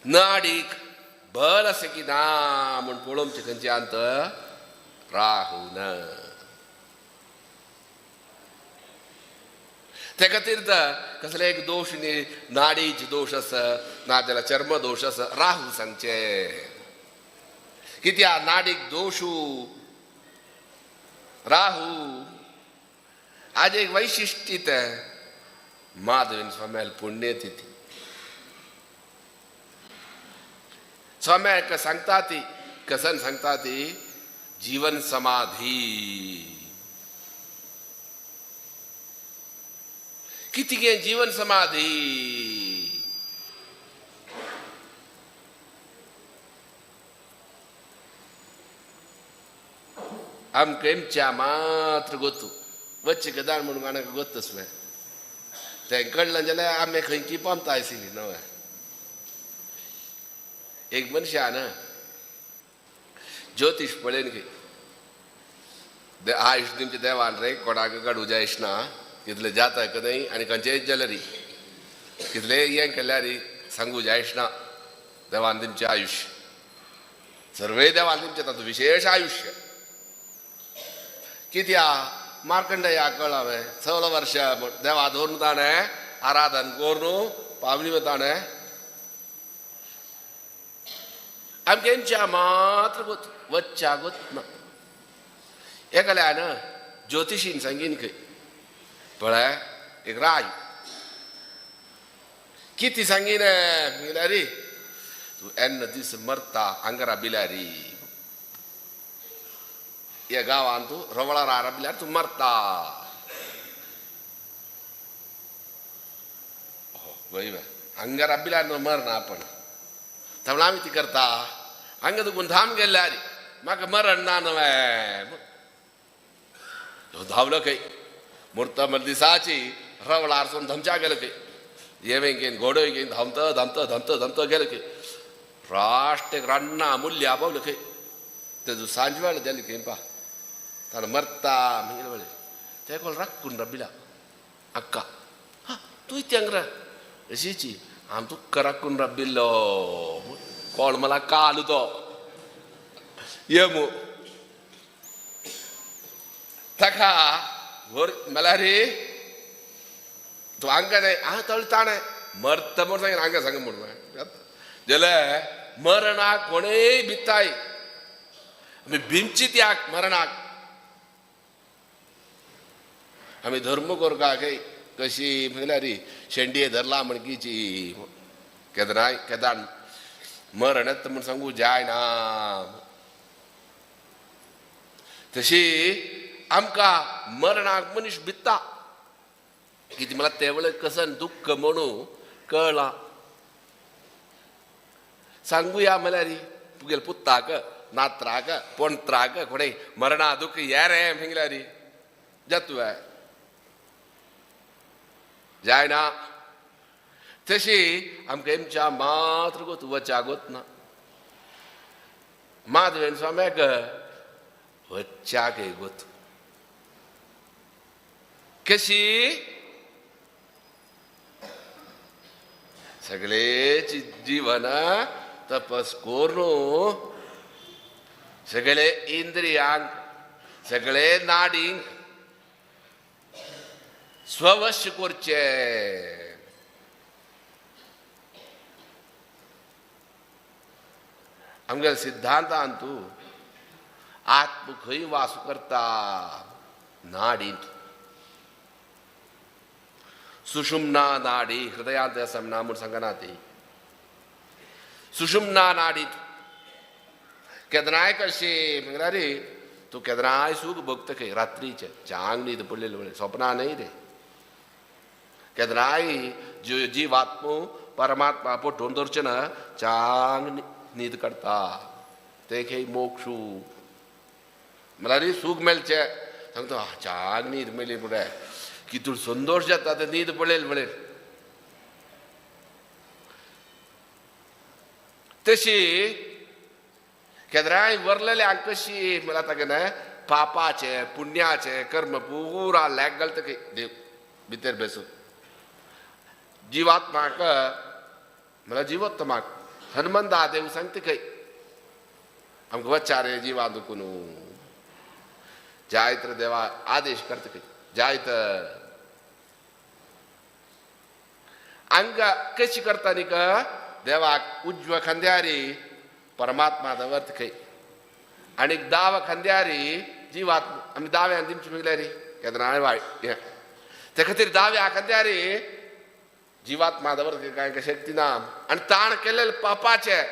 नाडीक बल आसा की ना म्हूण पळोवचें खंयचे अंत राहू ना ते खातीर तर कसले एक दोश न्ही नाडीचे दोश आसा नाजाल्यार चर्म दोश आसा राहू सांगचे कित्याक नाडीक दोशू राहू आज एक वैशिश्ट्य तें माधवेन स्वाम्याल पुण्यतिथी स्वाम्याक सांगता ती कसन सांगता ती जीवन समाधी किती जीवन समाधी आमकां एमच्या मात्र गोतू वच्चे गदान म्हणून कोणाक गोतच न्हय तें कळ्ळें जाल्यार आमी खंयची पावता आशिल्ली न्हय. एक मनशान ज्योतिश पळयन की आयुष तुमच्या देवान रे कोणाक काडूं जायश ना कितले जाता कदय आनी खंयचेय जाल्यार कितले हें केल्यार सांगू जायश ना देवान तुमचें आयुश्य सर्वय देवान तुमचें तातूंत विशेश आयुश्य कित्याक मार्कंडेया कळ्ळां 16 वर्ष देवा दवरून ताणें आराधन करून पावली ताणें आमकां एमच्या मात्र गोत वच्च्या गोत ना. एकल्यान ज्योतिशीन सांगीन खंय पळय एक राय कितें सांगीन म्हळ्यार तूं येन्ना दीस मरता आंगरा बिल्यारी ह्या गांवांत तूं रवळार आरा बिल्यार तूं मरता. वय हांगा बिल्यार मरना आपण त्यामुळे आमी ती करता हांगा तुकून धाम गेल्यार म्हाका मरण ना न्हय धांवलो खंय मुर्त मर दिसाची रवळार सून धमच्या गेलो खंय येवे घेवन घोडोय घेवन धांवत धांवत धांवत धांवत गेलो खंय राष्ट्र रान्ना मुल्या पावलो खंय तेजो सांज वेळ जाली खंय पा ताणें मरता मागीर वेळ ते कोण राखून रबिला अक्का हा तूं इतल्या अशीची आम तुका राखून रबिल्लो कोण मला काल तो ये मू ताका वर मला रे तूं हांगा जाय आं तळ ताणें मरता म्हूण सांग हांगा सांग म्हूण जाल्यार मरणाक कोणेय भिताय आमी भिमची त्याग मरणाक आमी धर्म करका खंय कशी म्हणल्यार शेंडये धरला म्हणकीची केदनाय केदान मरण येता म्हूण सांगू जायना. तशी आमकां मरणाक मनीस भिता कितें मला तेवळे कसन दुख्ख म्हणून कळ्ळां. सांगुया म्हळ्यार तुगेले पुताक नात्राक पोणत्राक कोणें मरणा दुख्ख ये रे म्हणल्यार जातुवे जायना. तशी आमकां एमच्या मात्र गोत वच्या गोत ना. माधवेन स्वाम्याक वच्याक गोत कशी सगळेच जीवन तपस करून सगळे इंद्रियांक सगळे नाडींक स्ववश करचे. आमगेल्या सिद्धांतांतू आत्म खंय वास करता नाडींत. सुषुम्ना नाडी हृदयांत आसा ना म्हूण सांगना ती सुषुम्ना नाडीत केदनाय कशी म्हणल्यार तूं केदनाय सूख भोगता खंय रात्रीचे चांग न्हीद पडलेली म्हळ्यार स्वप्नां न्हय रे. केदनाय जीवात्मो परमात्मा पोटोवन दवरचें ना चांग न्हीद काडटा तें खंय मोक्षू म्हणल्यार सूख मेळचें सांगता चांग न्हीद मेळ्ळी म्हळ्यार कितू संतोश जाता ते न्हीद पडलेली म्हळ्यार. तशी केदराय वरलेले कशी म्हणल्यार ताका न्हय पापाचें पुण्याचें कर्म पुरा लॅक घालता खंय देव भितर बेसून जिवात्माक म्हणल्यार जिवोत्तमाक हनुमंता देव सांगता खंय आमकां वच्चा रे जिवा दुखून जायत रे देवा आदेश करता खंय जायत. हांगा कशी करता न्ही का देवाक उजव्या खांद्यारी परमात्मा दवरता खंय आनी दाव्या खांद्यारी जिवात्मा. आमी दाव्यान दिमची म्हणल्यार केन्ना वायट हें ते खातीर दाव्या खांद्यारी जिवात्मा दवरता कांय शक्ती ना. आनी ताण केलेले पापाचें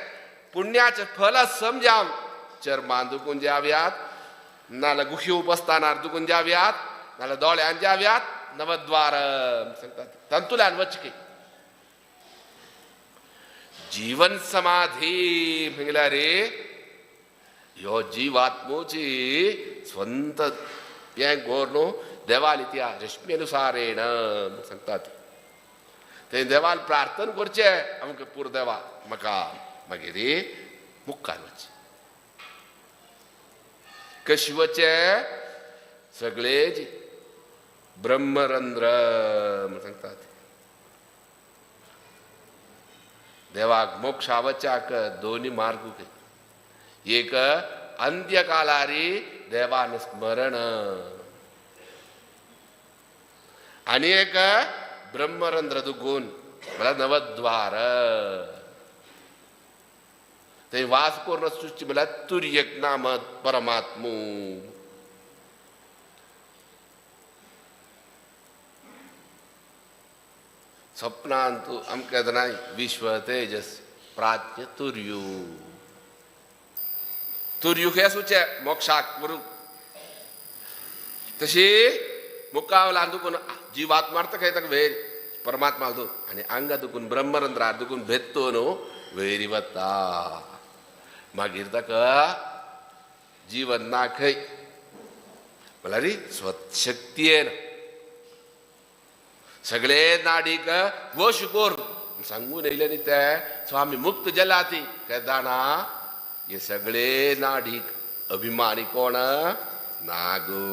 पुण्याचें फल समजावन चर्मान दुखून जाव्यात नाल्यार गुखी उपस्थानार दुखून जाव्यात नाल्यार दोळ्यान जाव्यात नवद्वार सांगतात तातूंतल्यान वचकी जीवन समाधी म्हणल्यार ह्यो जिवात्मोची स्वंत हें गोर न्हू देवाली त्या रश्मी अनुसारेण सांगतात ते देवाल प्रार्थना करचें आमकां पूर देवा म्हाका मागीर मुखार वचचें कशी वचचें सगळे ब्रह्मरंध्र म्हूण सांगतात. देवाक मोक्षा वच्याक दोनी मार्ग एक अंत्यकालारी देवान स्मरण आनी एक ब्रह्मरंध्र दुगून म्हळ्यार नवद्वार ते वास करून सृष्टी म्हळ्यार तुर्यक नाम परमात्मू. स्वप्नांतु आमकां येतना विश्व तेजस प्राज्ञ तुर्यू तुर्यू खंय आसूचें मोक्षाक करूंक तशी मुखावलान दुखून जिवात्मा मारता खंय ताका वयर परमात्मा दू आनी आंगा दुखून ब्रह्मरंध्रार दुखून भेत्तो न्हू वयर वता मागीर ताका जीवन ना खंय म्हणल्यार स्वशक्ती येना सगळे नाडीक वश कर सांगून येयले न्ही ते स्वामी मुक्त जलाती काय जाणा हे सगळे नाडीक अभिमानी कोण नागो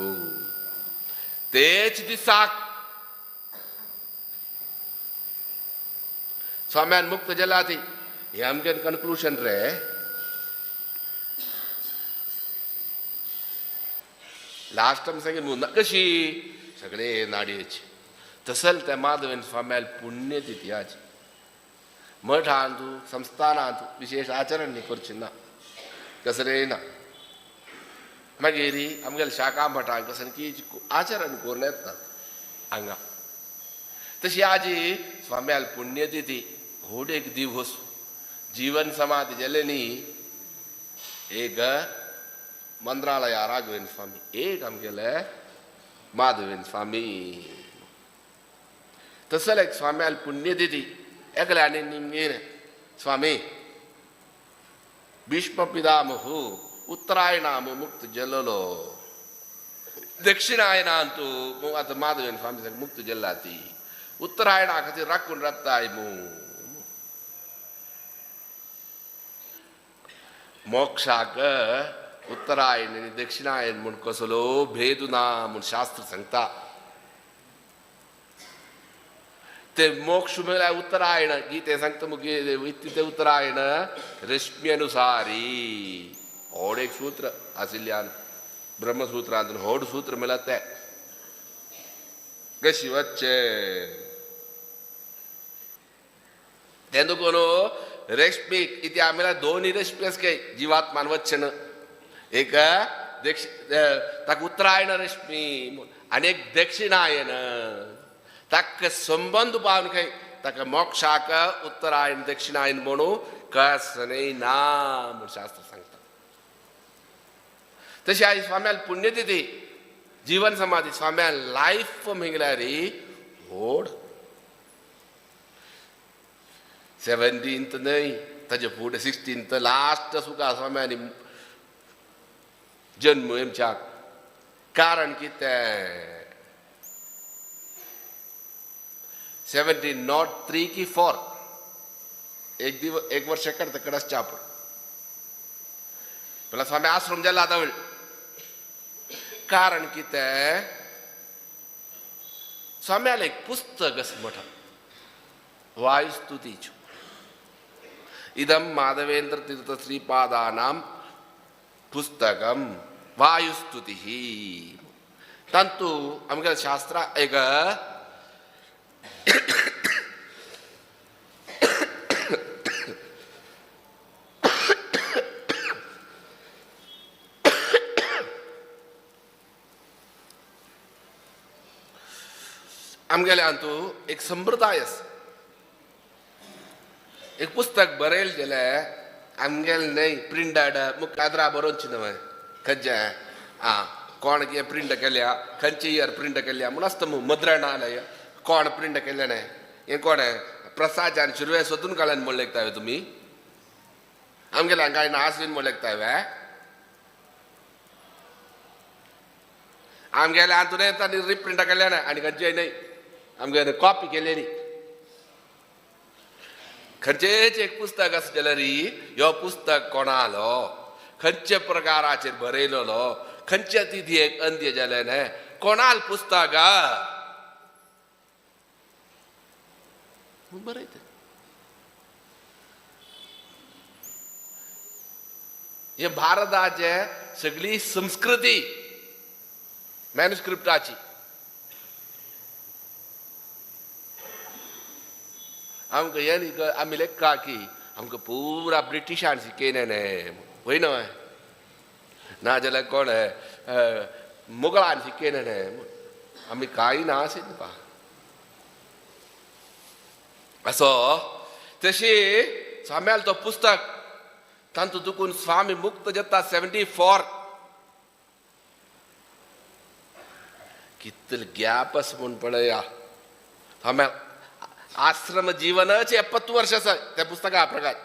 तेच दिसाक स्वाम्यान मुक्त जलाती. हे आमगे कन्क्लुशन रे. लास्ट आमी सांगेन कशी सगळे नाडयेची तसल त्या माधवेन स्वाम्याल पुण्यतिथी आजी मठांतू संस्थानांतू विशेष आचरण न्ही करचें ना कसलें ना. मागीर आमगेले शाखा मठांत कसलें की आचरण करून येता हांगा तशी आजी स्वाम्याल पुण्यतिथी व्हड एक दिवस जीवन समाधी जाले न्ही एक मंत्रालया राघवेंद्र स्वामी एक आमगेले माधवेंद्र स्वामी तसले एक स्वाम्याल पुण्यतिथी एकले आनी निमगेर स्वामी भीष्म पितामहु उत्तरायणामु मुक्त जल्लो दक्षिणायनांतु आतां माधवेंद्र स्वामी मुक्त जल्ला ती उत्तरायणा खातीर राखून राबताय मू मोक्षाक उत्तरायण आनी दक्षिणायन म्हूण कसलो भेद ना म्हूण शास्त्र सांगता. ते मोक्ष म्हळ्यार उत्तरायण गीते सांगता मुगे ते उत्तरायण रश्मी अनुसारी व्हड एक सूत्र आशिल्ल्यान ब्रह्मसूत्रांत व्हड सूत्र म्हळ्यार तें कशी वच्चें तें देखून रश्मी इति आमी दोनूय रश्मी आसा काय जिवात्मान वच्चें न्हू एक ताका उत्तरायण रश्मी आनी एक दक्षिणायन ताका संबंद पावन खंय ताका मोक्षाक उत्तरायण दक्षिणायन म्हणून कसनय ना म्हूण शास्त्र सांगता. तशें आयज स्वाम्याल पुण्यतिथी जीवन समाधी स्वाम्याल लायफ म्हळ्यार व्हड 17th न्हय ताजे फुडें 16th last सुखा स्वाम्यानी जन्म आमच्याक कारण कितें 17 not 3 की 4 एक दिवस एक वर्ष करता कडास चाप पहिला स्वामी आश्रम जाला आतां कारण कितें स्वाम्याले एक पुस्तक आसा मोठा वायुस्तुतीचो इदं माधवेंद्र तीर्थ श्रीपादानां पुस्तकं वायुस्तुतिः तांतू आमगे शास्त्रा एक आमगेले हातूं एक संप्रदाय आसा. एक पुस्तक बरयल गेलें आमगेलें न्हय प्रिंटेड मुखाद्रा बरोवचें न्हय खंयचें आं कोण कितें प्रिंट केल्या खंयचे इयर प्रिंट केल्या म्हूण आसता मू मुद्रणालय कोण प्रिंट केलें न्हय हें कोण प्रसाद शिरवे सोदून काडल्यान म्हूण लेखता तुमी आमगेले हांगा नास बीन म्हूण लेखता आमगेले हातून तांणी रिप्रिंट केल्या ना आनी खंयचेय न्हय आमगेले कॉपी केलेली खंयचेच एक पुस्तक आसा जाल्यार ह्यो पुस्तक कोणालो खंयच्या प्रकाराचेर बरयलेलो खंयच्या तिथयेक अंत्य जालें न्हय कोणाल पुस्तक बरयता. हे भारताचे सगळी संस्कृती मॅन्युस्क्रिप्टाची आमकां हें आमी लेखा की आमकां पुरा ब्रिटिशान शिकयलें न्हय वय न्हय नाजाल्यार कोण मुगलान शिकयलें न्हय आमी कांय ना आशिल्लें पा असो तशी स्वाम्याल तो पुस्तक तांतूं दुखून स्वामी मुक्त जाता 74 कितले गॅप आसा म्हूण पळया स्वाम्या आश्रम जीवनच 70 वर्ष आसा त्या पुस्तका प्रकार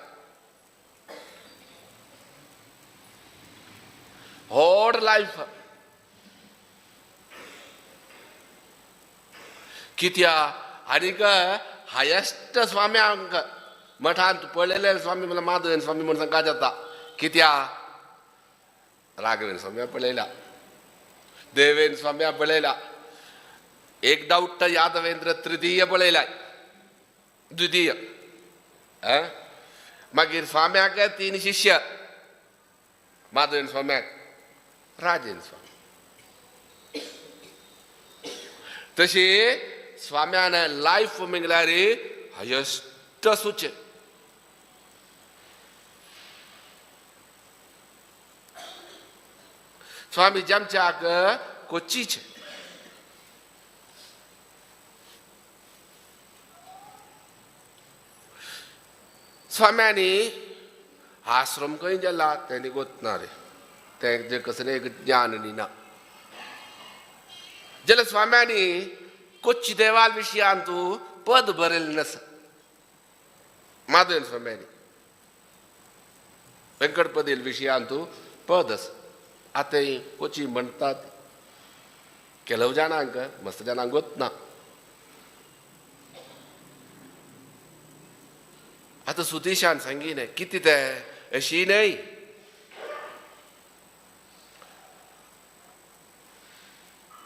व्हड लायफ कित्या आनीक हायेस्ट स्वामी आमकां मठांत पळयले स्वामी म्हणल्यार माधवेंद्र स्वामी म्हूण सांगता जाता कित्या राघवेंद्र स्वामी पळयला देवेंद्र स्वामी पळयला एक डावट यादवेंद्र तृतीय पळयला द्वितीय मागीर स्वाम्याक 3 शिष्य माधवेंद्र स्वाम्याक राजेंद्र स्वामी तशी स्वाम्यान लायफ म्हळ्यार हायेस्ट आसूचें. स्वामी जमच्याक कोचीचे स्वाम्यांनी आश्रम खंय जाला तें गोतना रे तें जे कसलें एक ज्ञान न्ही ना जाल्यार स्वाम्यांनी कोच्ची देवाल विशयान तूं पद बरयलें नासा माधवेन स्वाम्यांनी वेंकटपदील विशयान तूं पद आसा आतां कोची म्हणटात ಕೆಲವು ಜನಾಂಗ ಮಸ್ತ್ ಜನಾಂಗ ಗೊತ್ತನ आतां सुतीशान सांगिलें कितें तें अशी न्हय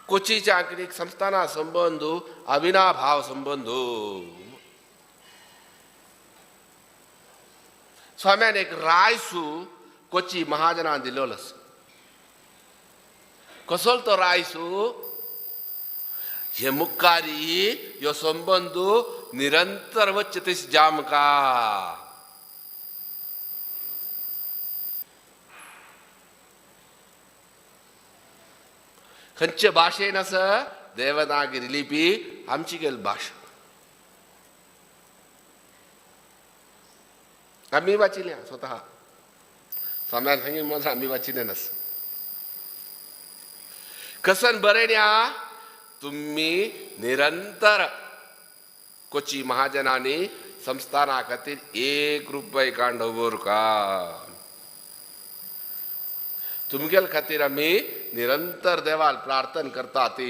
कोचीच्या आंकरीक संस्थाना संबंद अविनाभाव संबंद स्वाम्यान एक रायसू कोची महाजनान दिलोलो कसलो तो रायसू हे मुखारी ह्यो संबंद निरंतर वच्चे तशी जामका खंयचे भाशेन आसा देवनागरी लिपी आमची गेल भाशा आमी वाचिल्या स्वतः स्वाम्यान सांगी म्हण आमी वाचिलें नास कसन बरें तुम्ही निरंतर कोची महाजनांनी संस्थाना खातीर एक रुपय कांड का तुमगेल खातीर आमी निरंतर देवाल प्रार्थना करता ती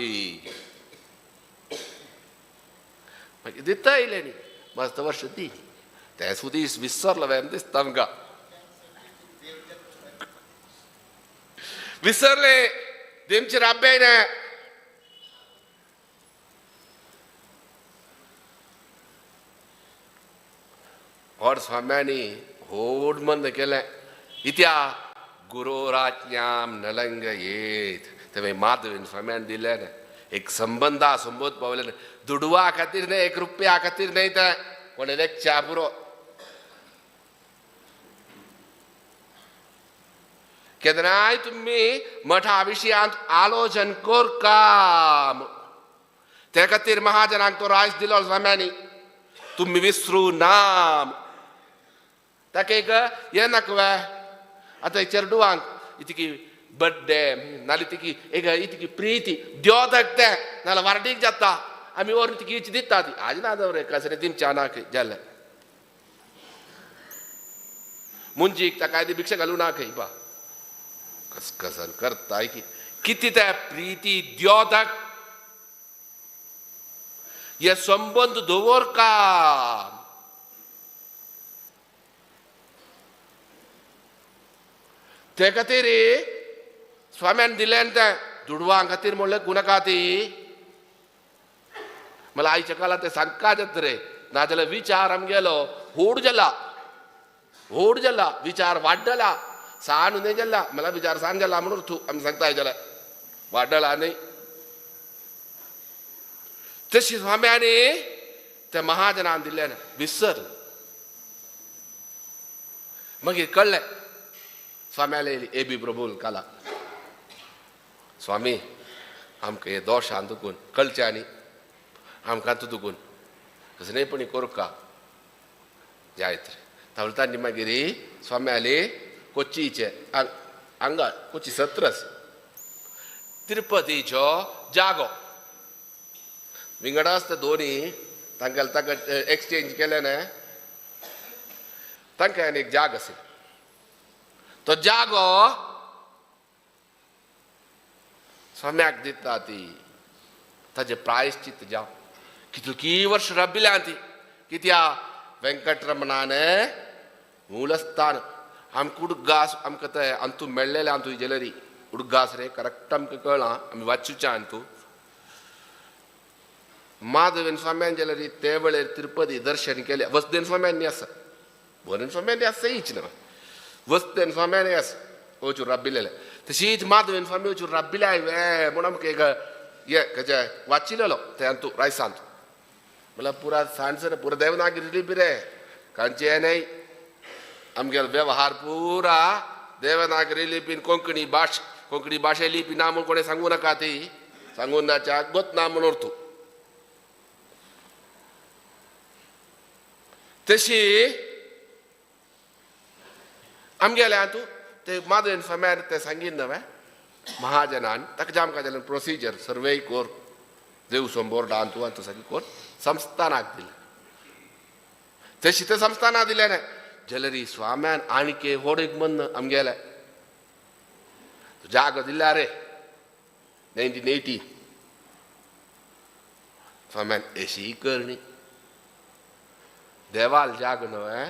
मागीर दिता येयलें न्ही मस्त वर्ष दी तें सुदीस विसरलो वेम दिसता आमकां विसरले तेमचे राब्बे ना और स्वाम्यांनी होड मंद केलें इत्या गुरोराज्ञाम नलंग येत तें माधवेन स्वाम्यान दिलें न्ही एक संबंदा संबोध पावलें दुडवा खातीर न्हय एक रुपया खातीर न्हय तें कोण च्या पुरो केन्नाय तुमी मठा विशयांत आलोचन करका ते खातीर महाजनांक तो रायस दिलो स्वाम्यांनी तुमी विसरू नाम ताका एक हें नाका वे आतां चेरडुवांक इतकी बड्डे नाल्यार तिकी एक इतकी प्रिती द्योतक तें नाल्यार वार्डीक जाता आमी व्हरून तिकी दिता ती आज ना दवर कसलें दिमच्या नाक जालें मुंजीक ताका ती भिक्षा घालूं नाक बा कसकसन करताय की कितें तें प्रिती द्योतक हे संबंद दवर का ते खातीर स्वाम्यान दिलें तें दुडवां खातीर म्हणलें गुणका ती मला आयच्या काळार तें सांगका जाता रे नाजाल्यार विचार आमगेलो होड जाला होड जाला विचार वाडला सान न्हय जाला मला विचार सान जाला म्हणून तूं आमी सांगता जाल्यार वाडला न्हय तशी स्वाम्यांनी त्या महाजनान दिलें विसर मागीर कळ्ळें स्वाम्याले ए बी प्रभूल काला स्वामी आमकां हे दोशान दुखून कळचें आनी आमकां तूं दुखून कसलें पण कोरका जायत रे तावळतांनी मागीर स्वाम्याले कोचीचे हांगा कोची सत्रस तिरुपतीचो जागो विंगडा आसता दोनी तांकां ताका एक्सचेंज केलें न्हय तांकां आनी एक जाग आसली तो जागो स्वाम्याक दिता ती ताजें प्रायश्चित जावं कितलीं वर्ष रबिल्या ती कित्या वेंकटरमणान मूलस्थान आमकां उडगास आमकां तें अंतू मेळ्ळेलें अंतू ज्वेलरी उडगास रे करेक्ट आमकां कळ्ळां आमी वाचूचें अंतू माधवेन स्वाम्यान ज्वेलरी ते वेळेर तिरुपती दर्शन केलें वसदेन स्वाम्यांनी आसा वरेन स्वाम्यांनी आसा हीच न्हय वसदेन स्वाम्यांनी आसा वचून राबिल्लें तशीच माधवेन स्वामी वचून राबिल्ले हांवें म्हूण आमकां एक हे कशें वाचिल्लो ते अंतू रायसांत म्हणल्यार पुरा सांजसर पुरा देवनागिरी लिपी रे कांचे न्हय आमगेलो वेव्हार पुरा देवनागरी लिपीन कोंकणी भाश कोंकणी भाशे लिपी ना म्हूण कोणें सांगूं नाका ती सांगून नाच्या गोत ना म्हणून तूं तशी आमगेले तूं ते माधवेन स्वाम्यान ते सांगीन न्हय महाजनान ताका जामकां जालें प्रोसिजर सर्वे कोर देवस्वम बोर्डान तूं आनी तूं सगळें कोर संस्थानाक दिलें तशी ते संस्थानाक दिलें न्हय जाल्यार स्वाम्यान आणके होडीक मन आमगेले जागो दिल्या रे 1980 स्वाम्यान अशी करणी देवाल जागो न्हय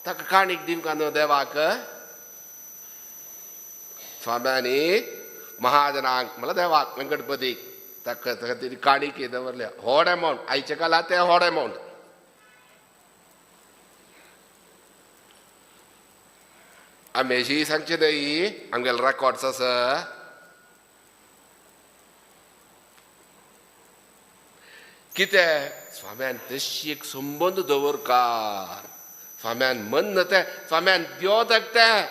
ताका काणीक दिवंक न्हय देवाक स्वाम्यांनी महाजनांक म्हणल्यार देवाक वेंकटपतीक ताका ताका काणीक दवरल्या व्हड एमावंट आयच्या काळार ते व्हड एमावंट आमी अशी सांगचे न्हय आमगेले रेकॉर्ड्स आसा कितें स्वाम्यान तशी एक संबंद दवरकार स्वाम्यान मन तें स्वाम्यान देव तें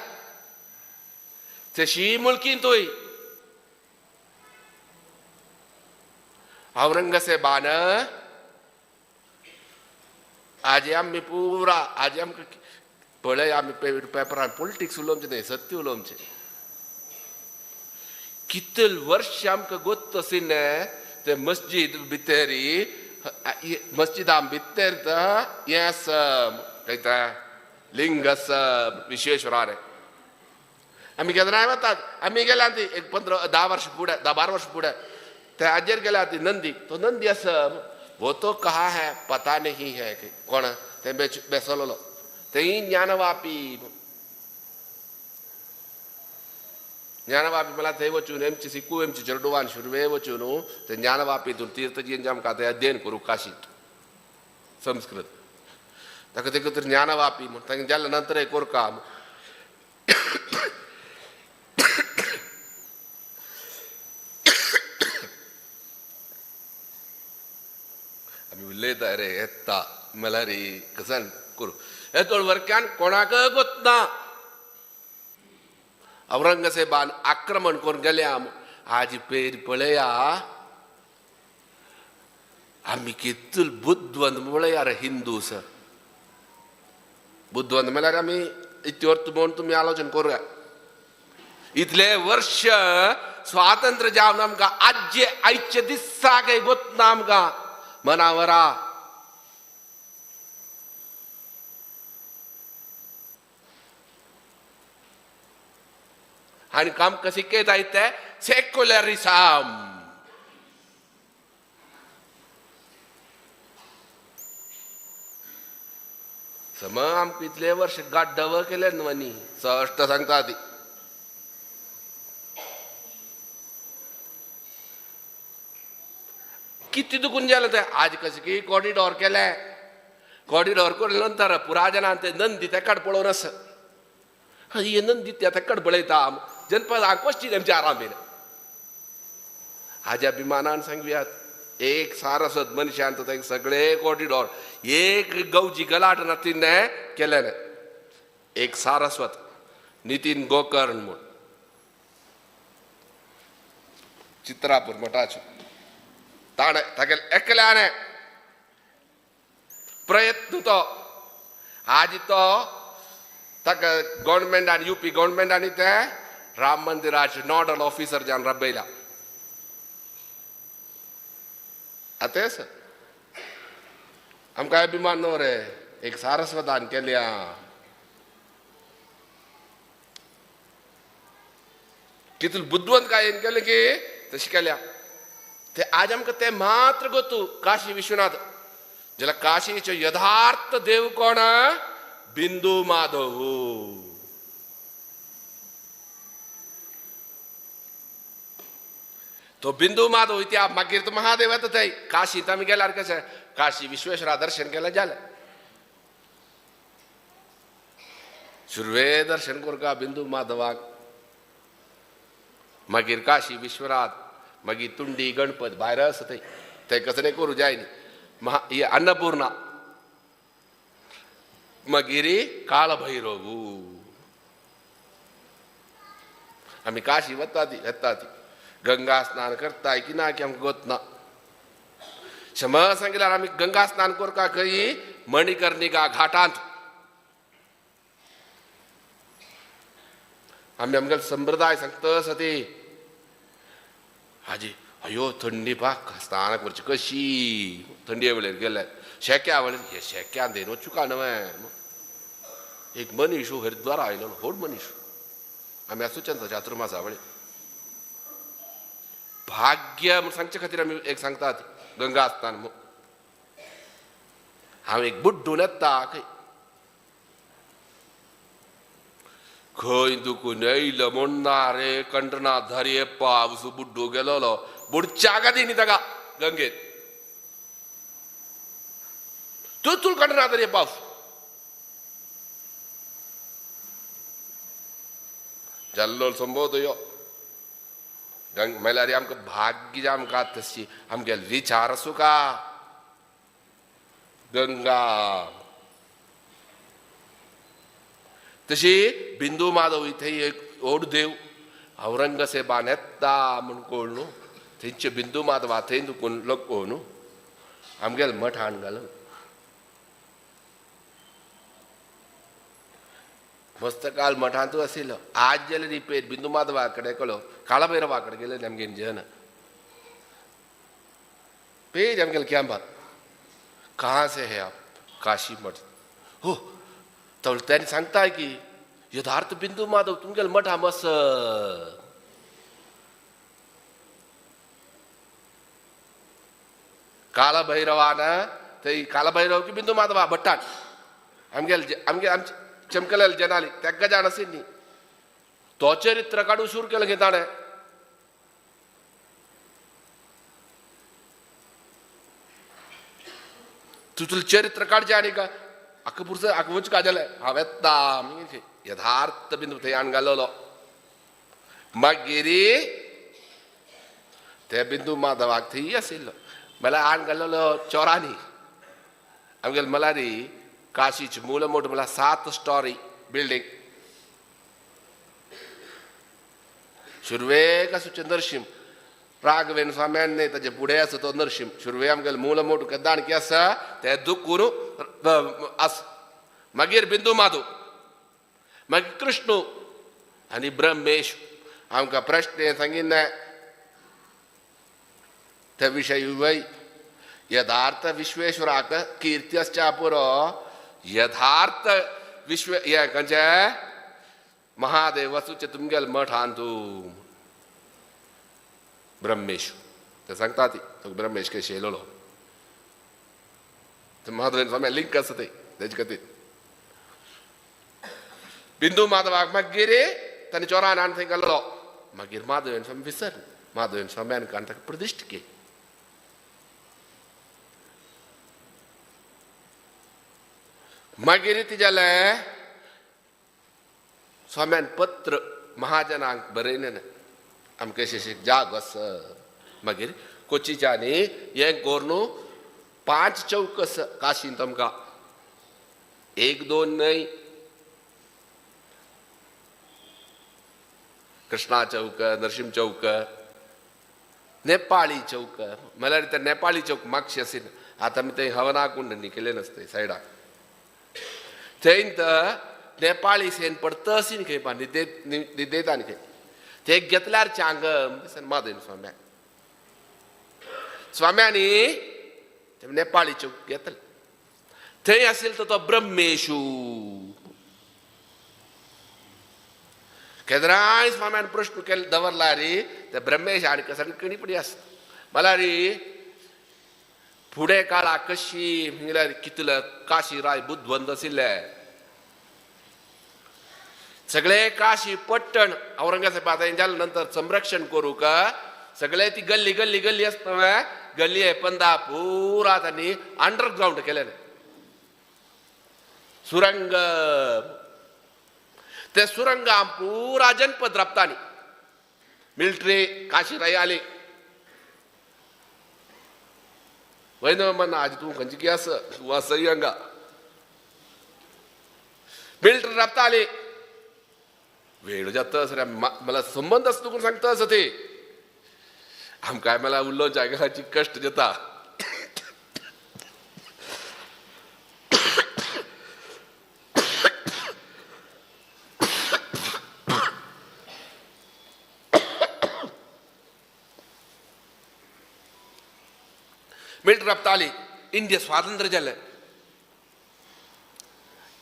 तशी मुलकीन तुय औरंगजेबान आजी आमी पुरा आजी आमकां पळय आमी पेपरान पॉलिटिक्स उलोवचें न्हय सत्य उलोवचें कितले वर्ष आमकां गोत्त आशिल्लें ते मस्जिद भितरी मस्जिदां भितर हें आसा कळटा लिंग आसा विश्वेश्वरा रे आमी केन्नाय वतात आमी गेल्या ती एक 15-10 वर्ष फुडें 10-12 वर्ष फुडें ते आजेर गेल्या ती नंदी तो नंदी आसा वो तो कहा है पता नहीं है कोण ते बेसलोलो तेय ज्ञानवापी ज्ञानवापी मला थंय वचून एमची सिकू एमची चेरडुवान सुरवे वचून ते ज्ञानवापीतून तीर्थजीन आमकां ते अध्ययन करूं काशीत संस्कृत ताका ते तर ज्ञानवापी म्हण तांकां जाल्या नंतर एक कोरका आमी उलयता रे येता म्हणल्यार रे कसान करूं हेतोळ वर्क्यान कोणाक गोतना औरंगजेबान आक्रमण करून गेल्या आज पेर पळया आमी कितल बुद्धवंत पळया रे हिंदू सर बुद्धवंत म्हणल्यार आमी इत्यर्थ म्हणून तुमी आलोचन करूया इतले वर्ष स्वातंत्र्य जावन आमकां आज्जे आयचे दिसाक गोतना आमकां मनावरा आनी आमकां शिकयता ते सेक्युलरिझम सम आमकां इतले वर्ष गाड्डव केले न्हय न्ही सश्ट सांगता ती कितें दुखून जालें तें आज कशें की कॉरिडॉर केलें कॉरिडॉर करून नंतर पुराजनान ते नंदी तेकाड पळोवन आसा हे नंदी त्या तेकाड पळयता जनपद क्वश्चीत आमच्या आरामेन हाज्या अभिमानान सांगुयात एक सारस्वत मनशान तो सगळे कॉरिडॉर एक गवजी गलाट ना तिणें केलें एक सारस्वत नितीन गोकर्ण म्हूण चित्रापूर मठाचो ताणें तागेले एकल्याने प्रयत्न तो आज तो ताका गव्हर्मेंटान युपी गव्हर्मेंटान तें राम मंदिराचे नॉडल ऑफिसर जावन राबयला आतां आसा आमकां अभिमान न्हू रे एक सारस्वतान केल्या कितले बुद्धवंत काय केलें की तशें केल्या ते आज आमकां ते मात्र गोतू काशी विश्वनाथ जाल्यार काशीचो यथार्थ देव कोण बिंदू माधव तो बिंदू माधव इतिहास मागीर तो महादेव येता थंय काशींत आमी गेल्यार कशें काशी विश्वेश्वरा दर्शन केलें जालें सुरवे दर्शन करका बिंदू माधवाक मागीर काशी विश्वनाथ मागीर तुंडी गणपत भायर आसा थंय थंय कसलें करूं जाय न्ही महा अन्नपूर्णा मागीर काळभैरव आमी काशी वता ती येता ती गंगा स्नान करताय की ना की आमकां गोत ना शंबर सांगल्यार आमी गंगा स्नान करता खंय मणिकर्णिका घाटांत आमी आमगेले संप्रदाय सांगता आसा ती हाजी अयो थंडी पाक स्नानाक वरची कशी थंडये वेळेर गेल्यार शेक्या वेळेर हे शेक्यान देन वचूका न्हय. एक मनीस हरिद्वारा आयलो, व्हड मनीस, आमी आसूच्यान चातुर्मासा वेळे भाग्य म्हूण सांगचे खातीर आमी एक सांगतात गंगा स्नान म्हूण. हांव एक बुड्डून येता खंय खंय दुखून येयलो म्हूण ना रे कंठना धरये पावस बुड्डू गेलोलो बुडच्या गादी न्ही ताका गंगेत तूं तूं कंठना धरये पावस जाल्लो संबोध यो गंग म्हणल्यार आमकां भाग्य आमकां तशी आमगे विचार आसूं का गंगा. तशी बिंदू माधव थंय एक व्हड देव औरंगसेबान येता म्हूण कोण न्हू थंयचे बिंदू माधवा थंय दुखून लोक न्हू आमगेले मठान घालून मस्त काल मठांतू आशिल्लो. आज जाल्यार रिपेर बिंदू माधवा कडेन कळो काळभैरवा कडेन गेले आमगे जन पेज आमगेले कॅम्पार कहाँ से है आप? काशी मठ. हो तर त्यांनी सांगताय की यथार्थ बिंदू माधव तुमगेले मठा मस कालभैरवान थंय कालभैरव की बिंदू माधवा भट्टान आमगेले आमगे आमचे चमकलेले जनाली तेका जाण आशिल्ली तो चरित्र काडून सुरू केलें गे ताणें. तूं तुजें चरित्र काडचें आनी का आख्खा पुरसो आख्खा वच काडलें हांव येता यथार्थ बिंदू थंय हाण घालोलो. मागीर ते बिंदू माधवाक थंय आशिल्लो म्हणल्यार हाण घालोलो चोरांनी आमगेले मलारी काशीची मूल मोठ म्हणल्यार 7 स्टोरी बिल्डींग. सुरवेक आसूचे नरशीम राघवेन स्वाम्यान न्हय ताजे फुडें आसा तो नरशीम. सुरवे आमगेले मूल मोठ केदाणकी आसा ते दुखून आस. मागीर बिंदू माधव, मागीर कृष्णू आनी ब्रह्मेश. आमकां प्रश्न सांगिल्ले ते विशय वय यथार्थ विश्वेश्वराक कीर्ती आसच्या पुरो यथार्थ विश्व हे खंयचे महादेव वसूचे तुमगेले मठान तूं ब्रह्मेश ते सांगता ती तो ब्रह्मेश कशें येयलोलो ते महादेव स्वामी लिंक आसा ते तेजे खातीर बिंदू माधवाक मागीर ताणें चोरान हाण थंय घालो. मागीर माधवेन स्वामी विसर माधवेन स्वाम्यान काण ताका प्रतिश्ठ केली. मागीर ती जालें स्वाम्यान पत्र महाजनांक बरयलें आमकां अशें जाग आसा. मागीर कोचीच्यानी हें कोर न्हू 5 चौक आसा काशींत आमकां, 1 2 न्हय. कृष्णा चौक, नरसिंह चौक, नेपाळी चौक. म्हणल्यार ते नेपाळी चौक मागशी आशिल्लें आतां आमी थंय हवनाकुंड न्ही केलें नासता सायडाक थंय नेपाळी सेन पडता अशी खंय पा न्हिदेता न्ही खंय ते घेतल्यार चांग माधव स्वाम्याक स्वाम्यांनी नेपाळी चौक घेतले थंय आशिल्लो तो ब्रह्मेशू. केदराय स्वाम्यान प्रश्न केले दवरला रे ते ब्रह्मेश आनी सगळी पडी आसता मला रे फुडें काळा कशी म्हणल्यार कितले काशी राय बुद्धवंत आशिल्ले सगळे काशी पट्टण औरंगजेबा जाल्या नंतर संरक्षण करूंक सगळे ती गल्ली गल्ली गल्ली आसता गल्ली पंदा पुरा तांणी अंडरग्रावंड केलें सुरंग. ते सुरंगा पुरा जनपद राबतानी मिलिटरी काशी राय आली वैन म्हणा आज तूं खंयची की आसा तूं आसय हांगा मिलिटरी राबताली वेळ जाता सर मला संबंद आसा तुका सांगता आसा ते आमकां मला उल्लो जागराची कश्ट जाता. मिल्टन रप्ताली इंडिया स्वातंत्र्य जालें.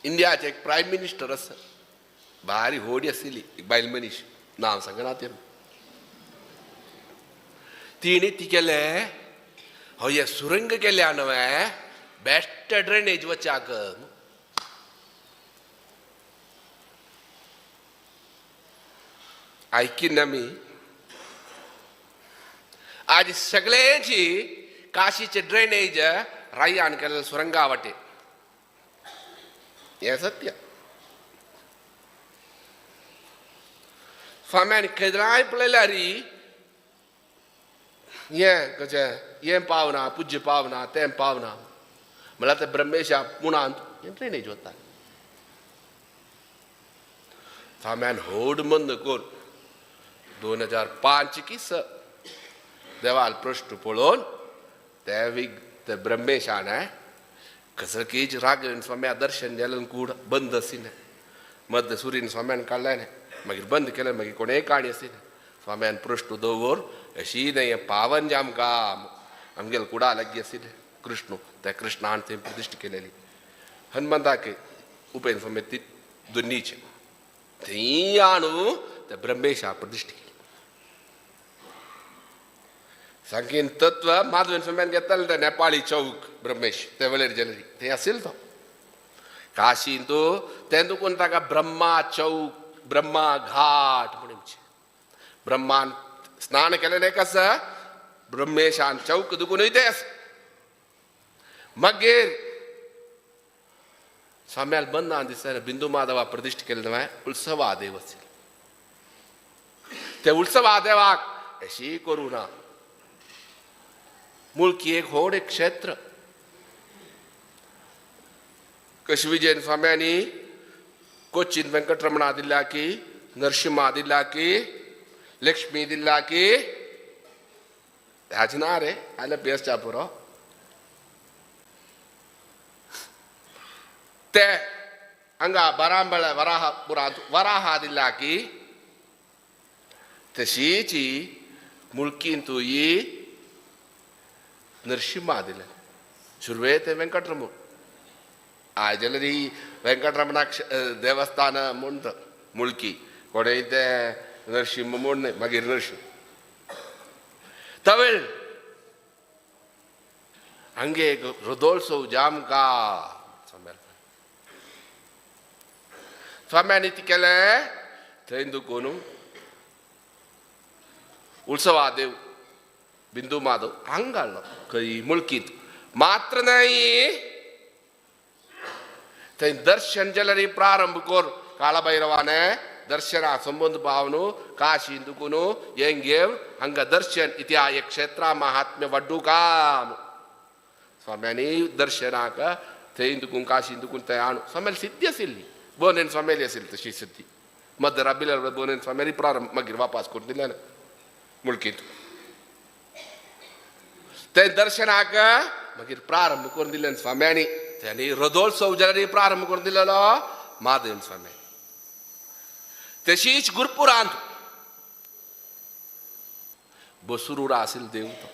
इंडियाचे एक प्रायम मिनिस्टर आसा, भारी होडी आशिल्ली एक बायल मनीस, नांव सांगना तें. तिणें ती केलें हय हे सुरंग केल्या न्हय बेस्ट ड्रेनेज वचाक. आयकिन आमी आज सगळ्यांची काशीचे ड्रेनेज रायान केलें सुरंगा वाटे. हें सत्य. स्वाम्यान केदराय पळयल्यार हें कशें हें पावना, पुज्य पावना, तें पावना, म्हणल्यार ते ब्रह्मेशा मुणांत हें ड्रेनेज वता. स्वाम्यान होड मंद करून 2005 की 6 देवाल प्रश्न पळोवन ते विग ते ब्रह्मेशान कसकीच रागन स्वाम्या दर्शन जालें कूड बंद आशिल्लें. मध्य सुरीन स्वाम्यान काडलें, मागीर बंद केलें, मागीर कोणेय काणी आशिल्लें. स्वाम्यान प्रश्न दवर अशी न्हय हें पावन जामकां आमगेले कुडा लागीं आशिल्लें कृष्ण, त्या कृष्णान थंय प्रतिश्ठा केलेली. हनुमंताक उपेन स्वामी ती दोन्नीचे थंय आणू त्या ब्रह्मेशा प्रतिश्ठा केली. सांगीन तत्व माधवेन स्वाम्यान घेतलें ते नेपाळी चौक ब्रह्मेश ते वेळेर जालेली थंय आशिल्लो तो काशीन तो तें दुकून ताका ब्रह्मा चौक ब्रह्मा घाट म्हणून ब्रह्मान स्नान केलें कसं ब्रह्मेशान चौक दुकूनय तें आसा. मागीर स्वाम्याल बंद दिसता बिंदू माधवा प्रतिश्ठा केलें न्हय उत्सवा देव आशिल्लो. ते उत्सवा देवाक अशी करूं ना. मुळकी एक व्हड एक क्षेत्र. कशी विजयन स्वाम्यांनी कोचीन वेंकटरमणा दिल्ला की नरसिंहा दिल्ला की लक्ष्मी दिल्ला की ह्याच ना रे आयले पेसच्या पुरो ते हांगा बारांबळ वराहपुरांत वराहा दिल्ला की तशीच मुळकींत ही नरसिंहा दिलें. सुरवेक ते वेंकटरमण आयज जाल्यार ही वेंकटरमणाक देवस्थान म्हूण मुळकी कोणेय ते नरसिंह म्हूण न्हय मागीर नरसिंह तवीळ हांगे एक हृदोत्सव जामका स्वाम्यानी ती केलें थंय दुकून उत्सवा देव बिंदू माधव हांगा हाडलो खंय मुळकींत. मात्र न्हय थंय दर्शन जाल्यार प्रारंभ कर काळभैरवाने दर्शना संबंद पावनु काशी दुकून हें घेवन हांगा दर्शन इतिहा एक क्षेत्रा महात्म्य वड्डू काम स्वाम्यांनी दर्शनाक थंय दुकून काशी दुकून थंय हाणू स्वाम्याली सिद्धी आशिल्ली. बोनेन स्वाम्याली आशिल्ली तशी सिद्धी मध्य राबिल्या बोनेन स्वाम्याली प्रारंभ मागीर वापास करून दिलें मुळकींत. ते दर्शनाक मागीर प्रारंभ करून दिलें स्वाम्यांनी. त्यांनी रथोत्सव जाल्यार प्रारंभ करून दिलेलो महादेव स्वामी. तशीच गुरपुरांत बसुरुरा आशिल्लो देव तो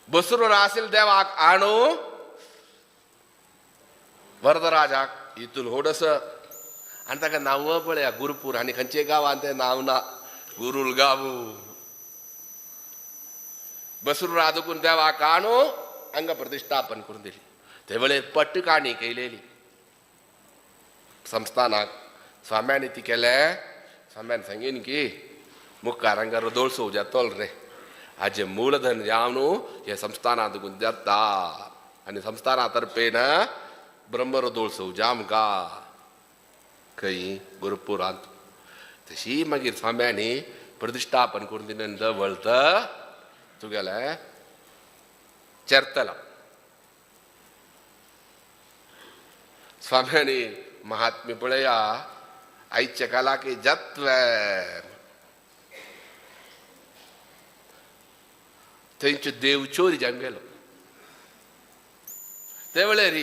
बसुरुरा आशिल्लो देवाक आणू वरदराजाक हितून होड आसा आनी ताका नांव पळया गुरपूर आनी खंयच्या गांवांत तें नांव ना गुरुल गांव. बसुरुरा दुकून देवाक आणू हांगा प्रतिश्ठापन करून दिली. ते वेळेर पट्ट काणी केलेली संस्थानाक स्वाम्यानी ती केलें. स्वाम्यान सांगीन की मुखार हांगा रदोळसो जातलो रे हाजें मूलधन जावन हे संस्थानां दुकून जाता आनी संस्थाना तर्फेन ब्रह्मरदोळसो जामका खंय गुरुपुरांत. तशी मागीर स्वाम्यांनी प्रतिश्ठापन करून दिलें वळत तुगेलें चेरतला. स्वाम्यांनी महात्म्य पळया आयच्या कालाक जातलें थंयच्यो देव चोरी जावन गेलो. ते वेळार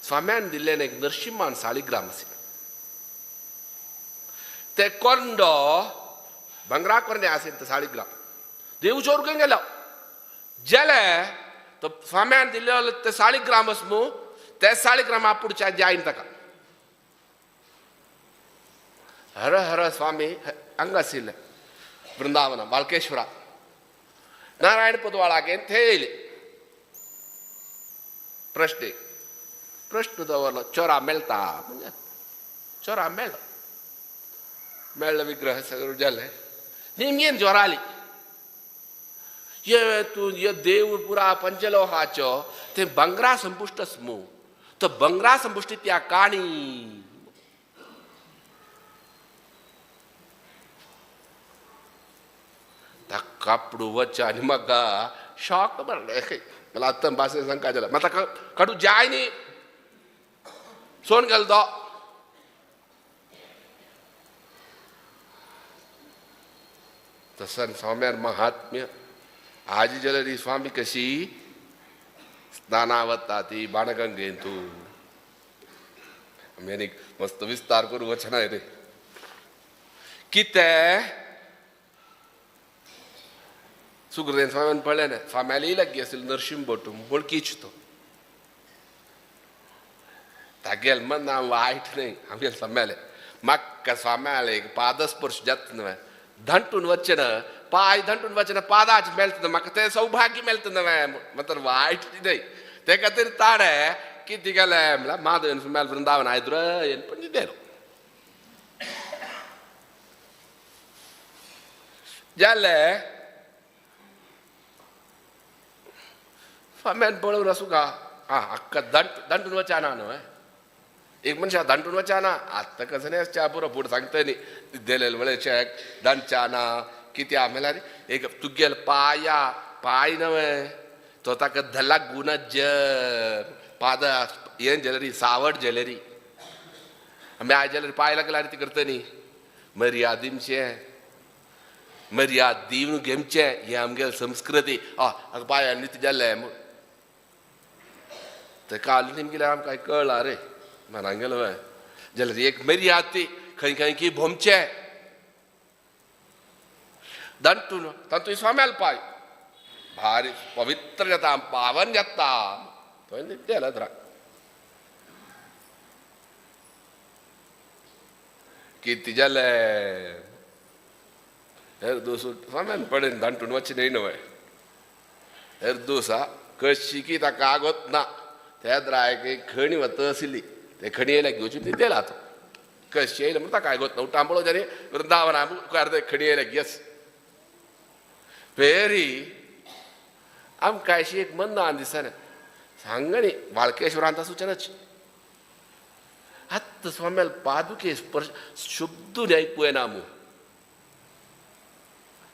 स्वाम्यान दिल्ल्यान एक नरसिंहान साळीग्राम आशिल्लो. ते कोंडो भांगरा कोरणे आशिल्लो ते साळीग्राम देव चोर घेवन गेलो जेले तो स्वाम्यान दिल्ले ते साळीग्राम आसमू ते साळीग्राम आपुडच्या जायन ताका हर हर स्वामी हांगा आशिल्ले वृंदावन बालकेश्वरा नारायण पदवाळाक थंय येयले प्रश्न प्रश्न दवरलो चोरा मेळटा म्हणजे चोरा मेळ्ळो मेळ्ळो विग्रह सगळं जालें निमगेन ज्वरा आली ये तूं ये देव पुरा पंचलोहाचो ते बंगरा संपुश्ट स्मू तो बंगरा संपुश्ट त्या काणी कापडू वच आनी म्हाका शॉक मारले मला आत्तां भाशेन सांगका जालें म्हाका काडू जाय न्ही सोन गेलो तो तसन स्वाम्यार महात्म्य आजी जाल्यार ही स्वामी कशी स्नाना वता ती बाणगंगेंतू आमी आनी मस्त विस्तार करूं वचना रे कितें सुग्रदेन स्वाम्यान पळयलें ना स्वाम्याली लागीं आशिल्लो नरशिंह भट वळखीच तो तागेल मना वायट न्हय आमगेल स्वाम्याले म्हाका स्वाम्याले एक पादस्पर्श जाता न्हय धंटून वचचें ना पांय धंटून वचचें ना पादाच मेळटा म्हाका तें सौभाग्य मेळटा न्हय मात्र वायट न्हय ते खातीर ताणें कितें केलें म्हणल्यार माधवेन स्वाम्याल वृंदावन आयदुर पण दिलो जालें स्वाम्यान पळोवन आसूं का आं हक्का दंट दंटून वचना न्हय एक मनशा दंटून वचना आतां कसं न्ही च्या पुरो फुडें सांगता न्ही दिलेले वळे दंडच्या ना कित्या म्हणल्यार एक तुगेल पाया पाय न्हय तो ताका धल्ला गुणज पाद हें ज्वेलरी सावट ज्वेलरी आमी आयज जाल्यार पांय लागल्यार ती करता न्ही मर्याद दिवचें मर्याद दिवन घेवचें हें आमगेले संस्कृती आं पांयान न्ही जालें म्हूण ते काल निमगेले आमकां कळ्ळा रे मनान गेलो जाल्यार एक मर्याद ती खंय खंय की भोमचें दंटून तातूंत स्वाम्याल पांय भारी पवित्र जाता पावन जाता थंय न्हिदेला कितें जालें हेर दोस स्वाम्यान पडेन दांटून वचचें न्हय न्हय हेर दोसा कशी की ताका आगोत ना त्या द्रायक खणी वता आशिल्ली ते खणी येयल्या घेवची न्हिदेला तो कशी येयलें म्हण ताका आगोत ना उठांबळो जाली वृंदावना मुखार ते खणी येयल्या घेस पेरी आमकां अशी एक मनान दिसना सांगणी वाळकेश्वरांत आसूचेनच आत्तां स्वाम्याल पादुके स्पर्श शुद्ध आयकूं येना मू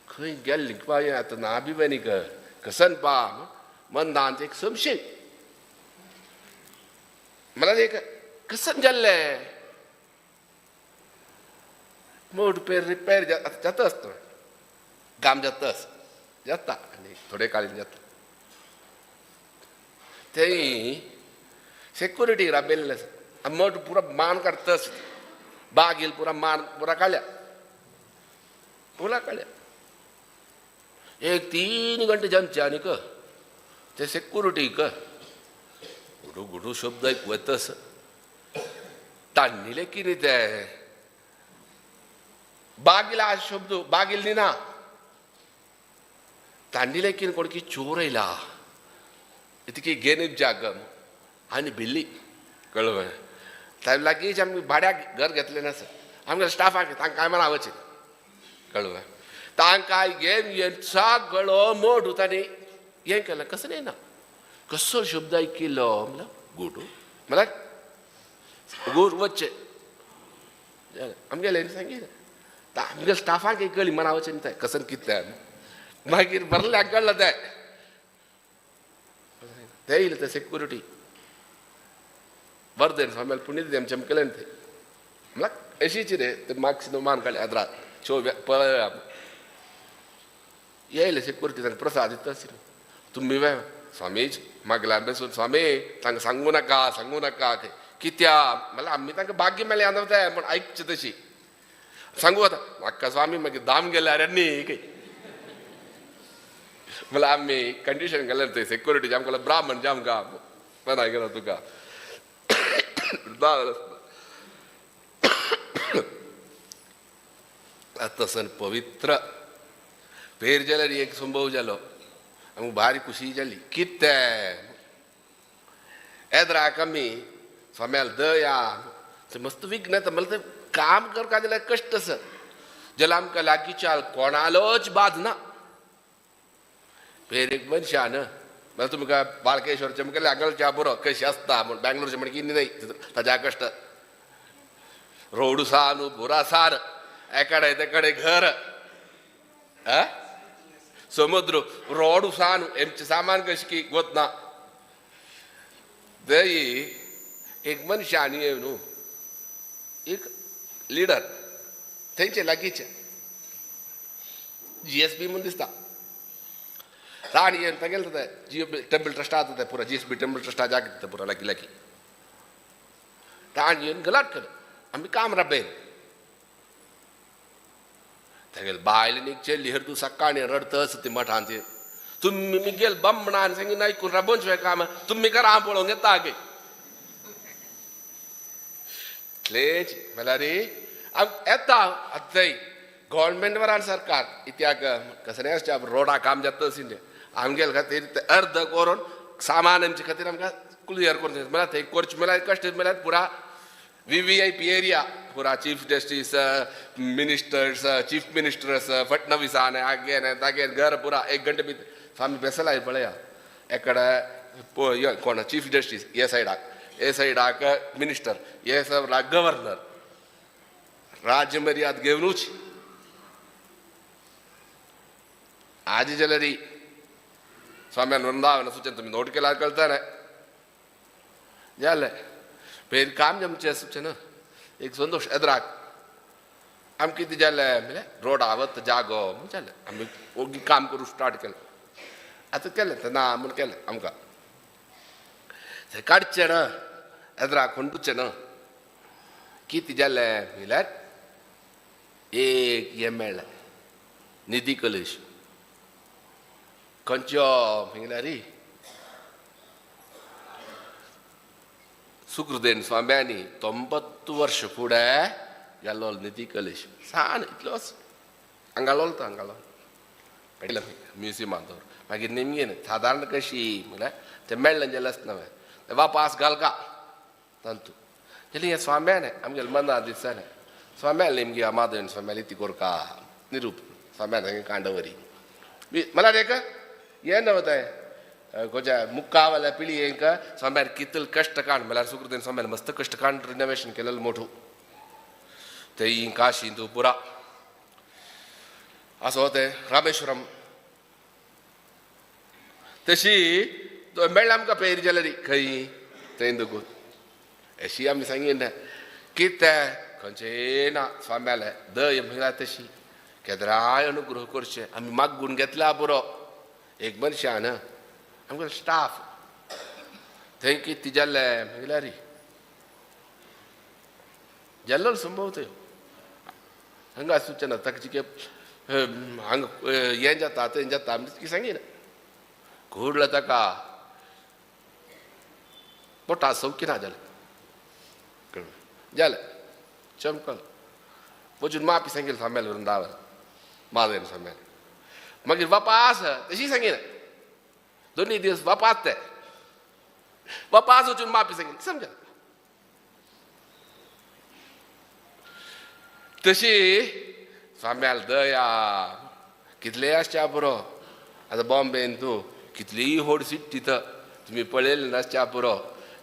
खंय गेल्ली पाय आतां ना बी बनी कसन पा मनांत एक संशय मला एक कसन जाल्लें मोड पेर रिपेर जाता आसता काम जाता जाता आनी थोडे काळीन जाता थंय सेक्युरिटी राबिल्ले आसा मोट पुरा मान काडटा बागील पुरा मान पुरा काडल्या पुरा काडल्या एक 3 घंटे जमचे आनी क ते सेक्युरिटी क गुडू गुडू शब्द आयकूं येता ताण्णिले कितें ते बागील आ शब्द बागील न्ही ना तांडिले कितें कोण की चोर येयला इतकी घेन जाग आनी भिल्ली कळ्ळें ताजे लागींच आमी भाड्याक घर घेतलें ना सर आमगे स्टाफाक तांकां काय म्हणा वचें कळ्ळें तांकां घेवन घेवन सगळो मोड तांणी हें केलें कसं न्ही ना कसो शब्द आयकिल्लो म्हणल्यार गुडू म्हणल्यार गूर वचचें आमगेले सांगितलें आमगे स्टाफाक एक कळ्ळी म्हणा वचें तें कसन कितलें मागीर भरल्याक कळ्ळें तें ते येयले ते सेक्युरिटी बरदेन स्वाम्याल पुण्य आमचें केलें ते म्हणल्यार अशीच रे ते मागशी मान काडले आदरात शो पळय येयले सेक्युरिटी तांकां प्रसाद दिता आशिल्लो तुमी स्वामीच मागल्यार बसून स्वामी तांकां सांगू नाका सांगू नाका कित्या म्हणल्यार आमी तांकां भाग्य मेळ्ळें आतां तें म्हण आयकचें तशी सांगू आतां म्हाका स्वामी मागीर दाम गेल्यार न्ही मला आम्ही कंडिशन घालून ते सेक्युरिटी आमकां ब्राह्मण जाम का मना गेलो तुका तसन पवित्र पेर जाल्यार एक संभव जालो आमकां भारी खुशी जाली कितें एद्राक आमी स्वाम्याल दया मस्त विघ्न येता म्हणल्यार तें काम करपा जाल्यार कश्ट आसा जाल्यार आमकां लागींच्या कोणालोच बाद ना. पेर एक मनशान म्हणल्यार तुमकां बाळकेश्वरचें मुखार लागलच्या बरो कशी आसता म्हूण बेंगलोरचें म्हण कितें न्हय ताज्या कश्ट रोडू सान बुरा सान एकडे तेकडे घर समुद्र रोडू सान एमचें सामान कशें की वतना दही एक मनशान येवन न्हू एक लिडर थंयचे लागींचे GSB म्हूण दिसता राणी येवन तागेलें जी टेम्पल ट्रस्ट आसा तें पुरा GSB temple ट्रस्टा जाग दिता पुरा लागीं लागीं ताण येवन गलाट केलो आमी काम राबयलें तागेले बायल न्ही चेल्ली हर तूं सकाळीं रडतच ती मठान ती तुमी मिगेल बमणान सांगी आयकून राबोवन शिवाय काम तुमी करा हांव पळोवंक येता गे इतलेंच म्हणल्यार येता आतां गव्हर्मेंट वरान सरकार इत्याक कसलें आसचें रोडा काम जाता आशिल्लें आमगेले खातीर ते अर्द करून सामान आमचे खातीर आमकां क्लियर करून म्हणल्यार थंय करचें म्हणल्यार कश्ट म्हणल्यार पुरा VVIP area पुरा chief justice ministers chief ministers Fadnavis आगे तागेर घर पुरा एक घंटे भितर आमी बेसलाय पळया एकडे कोण चीफ जस्टीस हे सायडाक हे सायडाक मिनिस्टर हे सायडाक गव्हर्नर राज्य मर्याद घेवनूच आज जाल्यार स्वाम्यान वृंदावन सूचन तुमी नोट केल्यार कळटा जालें पेर काम जमचें सूचन एक संतोश एद्राक आम कितें जालें म्हणल्यार रोड आवत जागो म्हूण जालें आमी ओगी काम करूं स्टार्ट केलें आतां केलें तें ना म्हूण केलें आमकां थंय काडचें ना एद्राक खंडुचें ना कितें जालें म्हणल्यार एक हें मेळ्ळें निधी कलेश खंयच्यो म्हणल्यार सुखदेन स्वाम्यांनी 90 वर्ष फुडें गेलो निधी कलेश सान इतलोच हांगा लोलता हांगा लोल पडलें म्युजियमान दवर मागीर निमगेन सादारण कशी म्हणल्यार तें मेळ्ळें जाल्यार न्हय तें वापास घालका तांतू जाल्यार हें स्वाम्यान आमगेलें मना दिसतालें स्वाम्यान निमगी माधवन स्वाम्यान इती कोरका निरूप स्वाम्यान हांगा कांडवरी म्हणल्यार एक हें न्हय तें गोजा मुक्कावाल्या पिळी एक स्वाम्यान कितले कश्ट काड म्हणल्यार सुकृतेन स्वाम्यान मस्त कश्ट काड रिनोवेशन केलेलें मोठो थंय काशींत पुरा असो तें रामेश्वरम तशी मेळ्ळें आमकां पेर जाल्यार खंय थंय दुखून अशी आमी सांगिना कितें खंयचें ना स्वाम्यालें दय म्हणल्यार तशी केदराय अनुग्रह करचें आमी मागून घेतला पुरो एक मनशान आमगेलो स्टाफ थंय कितें जालें म्हणल्यार जाल्लो संभव थंय हांगा सुचना ताका जिके हांगा हें जाता थंय जाता आमी तितकें सांगिना घडलो ताका पोटा सौख्य ना जालें जालें चमकल वचून माफी सांगिल्ली स्वाम्याले वृंदावन माधवन स्वाम्याले मागीर वापास तशी सांगिना दोन्ही दिवस वापास ते वापास वचून माफी सांगिल्ली समजा तशी स्वाम्याल दया कितले आसच्या पुरो आतां बॉम्बेन तूं कितलीय व्हड सीट तिथं तुमी पळयलें नासच्या पुरो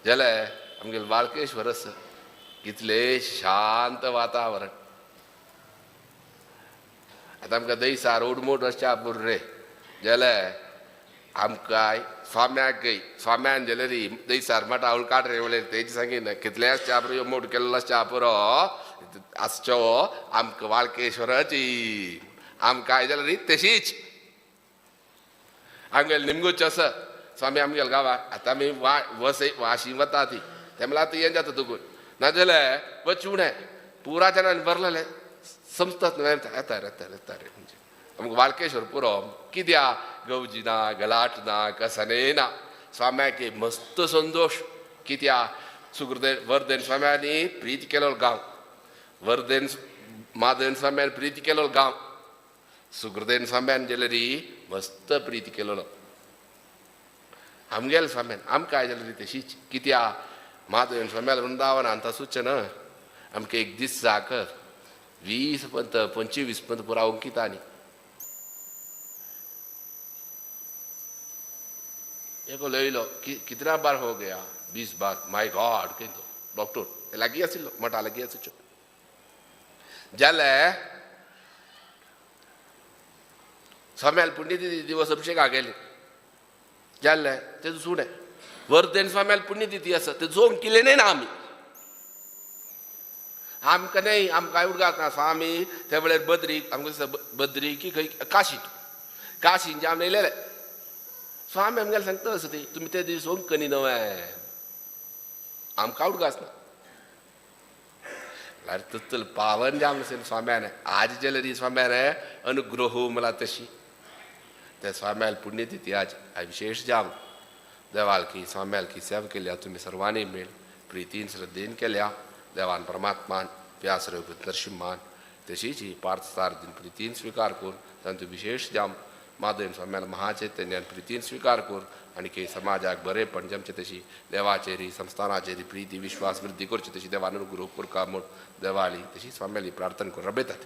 जाल्यार आमगेलें वाळकेश्वर आसा कितलें शांत वातावरण आतां आमकां दयसा रोड मोड आसच्या पुरो रे जाल्यार आमकां स्वाम्याकय स्वाम्यान जाल्यार दयसार मठा काड रे म्हणल्यार तेजी सांगिना कितलें आसच्या पुरो ह्यो मोड केल्लो आसच्या पुरो आसचो आमकां वाळकेश्वराची आमकां जाल्यार तशीच आमगेलें निमगोच आसा स्वामी आमगेले गांवाक आतां आमी वस वाशी वता ती ते म्हणल्यार आतां हें जाता तुकून नाजाल्यार वचूं पुरा जणांनी भरलेलें समजतात न्हय येता येता येता रे म्हणजे आमकां वालकेश्वर पुरो कित्या गवजी ना गलाट ना कसने ना स्वाम्याक मस्त संतोश कित्या सुकृदेन वर्धन स्वाम्यांनी प्रीत केलो गांव वर्धन माधवन स्वाम्यान प्रीत केलो गांव सुकृदेन स्वाम्यान जाल्यार मस्त प्रीत केलेलो आमगेले स्वाम्यान आमकां जाल्यार तशीच कित्या माधवन स्वाम्याल वृंदावन आंता सुचना आमकां एक दीस जाक 20 पंत 25 पंत पुरा अंकिता न्ही एको लयलो कितना बार हो गया 20 बार my God कहतो डॉक्टर लागीं आशिल्लो मठा लागीं आशिल्लो जालें स्वाम्याल पुण्यतिथी दिवस अभिषेकाक गेले जालें तेजो सुणें वर्धन स्वाम्याल पुण्यतिथी आसा ते जोंक केले न्ही ना आमी आमकां न्हय आमकां उडगास ना स्वामी त्या वेळार बद्री आमकां दिसता बद्री की खंय काशी काशींचे आमी येयलेले स्वामी आमगेले सांगता आसा ती तुमी ते दीस ओंकनी न्हय आमकां उडगास ना तितलो पावन जावन स्वाम्यान आज जाल्यार स्वाम्यान अनुग्रह मला तशी त्या स्वाम्याल पुण्यतिथी आज विशेष जावन देवालकी स्वाम्यालकी सेवा केल्या तुमी सर्वांनी मेळ प्रितीन श्रद्धेन केल्या देवान परमात्मान व्यास रघुपत नरसिंहान तशीच ही पार्थसारथीन प्रितीन स्विकार करून तांचो विशेष जाम माधव स्वाम्याल महाचैतन्यान प्रितीन स्विकार करून आनी की समाजाक बरेपण जमचें तशी देवाचेरी संस्थानाचेरी प्रिती विश्वास वृद्धी करची तशी देवान अनुग्रह करका म्हूण देवाली तशी स्वाम्याली प्रार्थना करून रबयतात.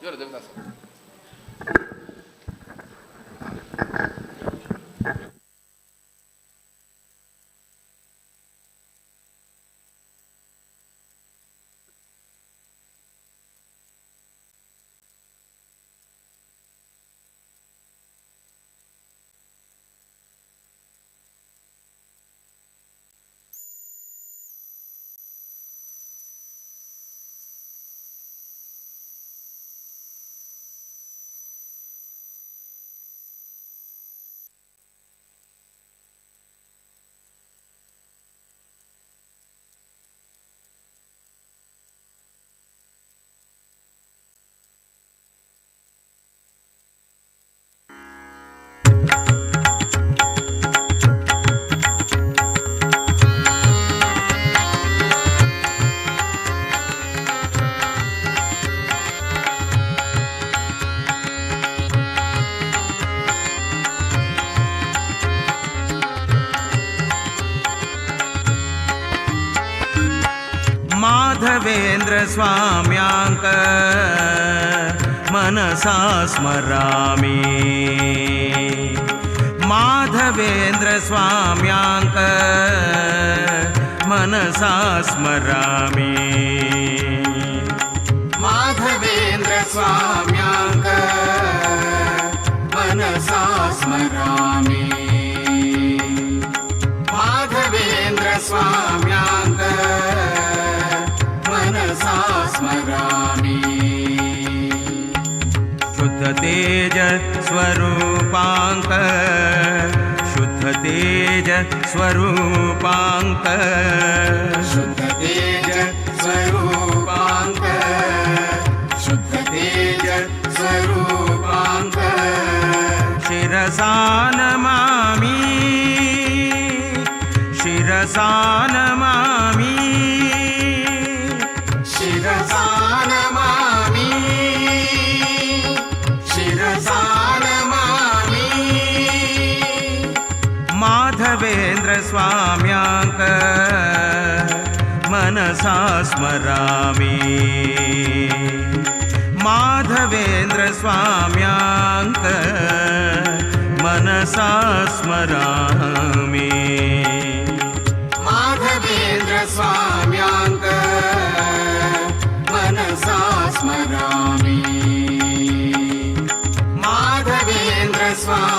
देवदास माधवेंद्र स्वाम्यांक मनसा स्मरामि माधवेंद्र स्वाम्यांक मनसा स्मरामि माधवेंद्र स्वाम्यांक मनसा स्मरामि माधवेंद्र स्वाम्यांक मनसा स्मरामि शुद्ध तेज स्वरूपांक शुद्ध तेज स्वरूपांक शुद्ध तेज स्वरूपांक शुद्ध तेज स्वरूपांक शिरसा नमामि शिरसा नमामि शिरसा नमामि शिरसा नमामि माधवेंद्र स्वाम्यांक मनसा स्मरामि माधवेंद्र स्वाम्यांक मनसा स्मरामि माधवेंद्र स्वाम्यांक मनसा स्मरामि माधवेंद्र स्वामी।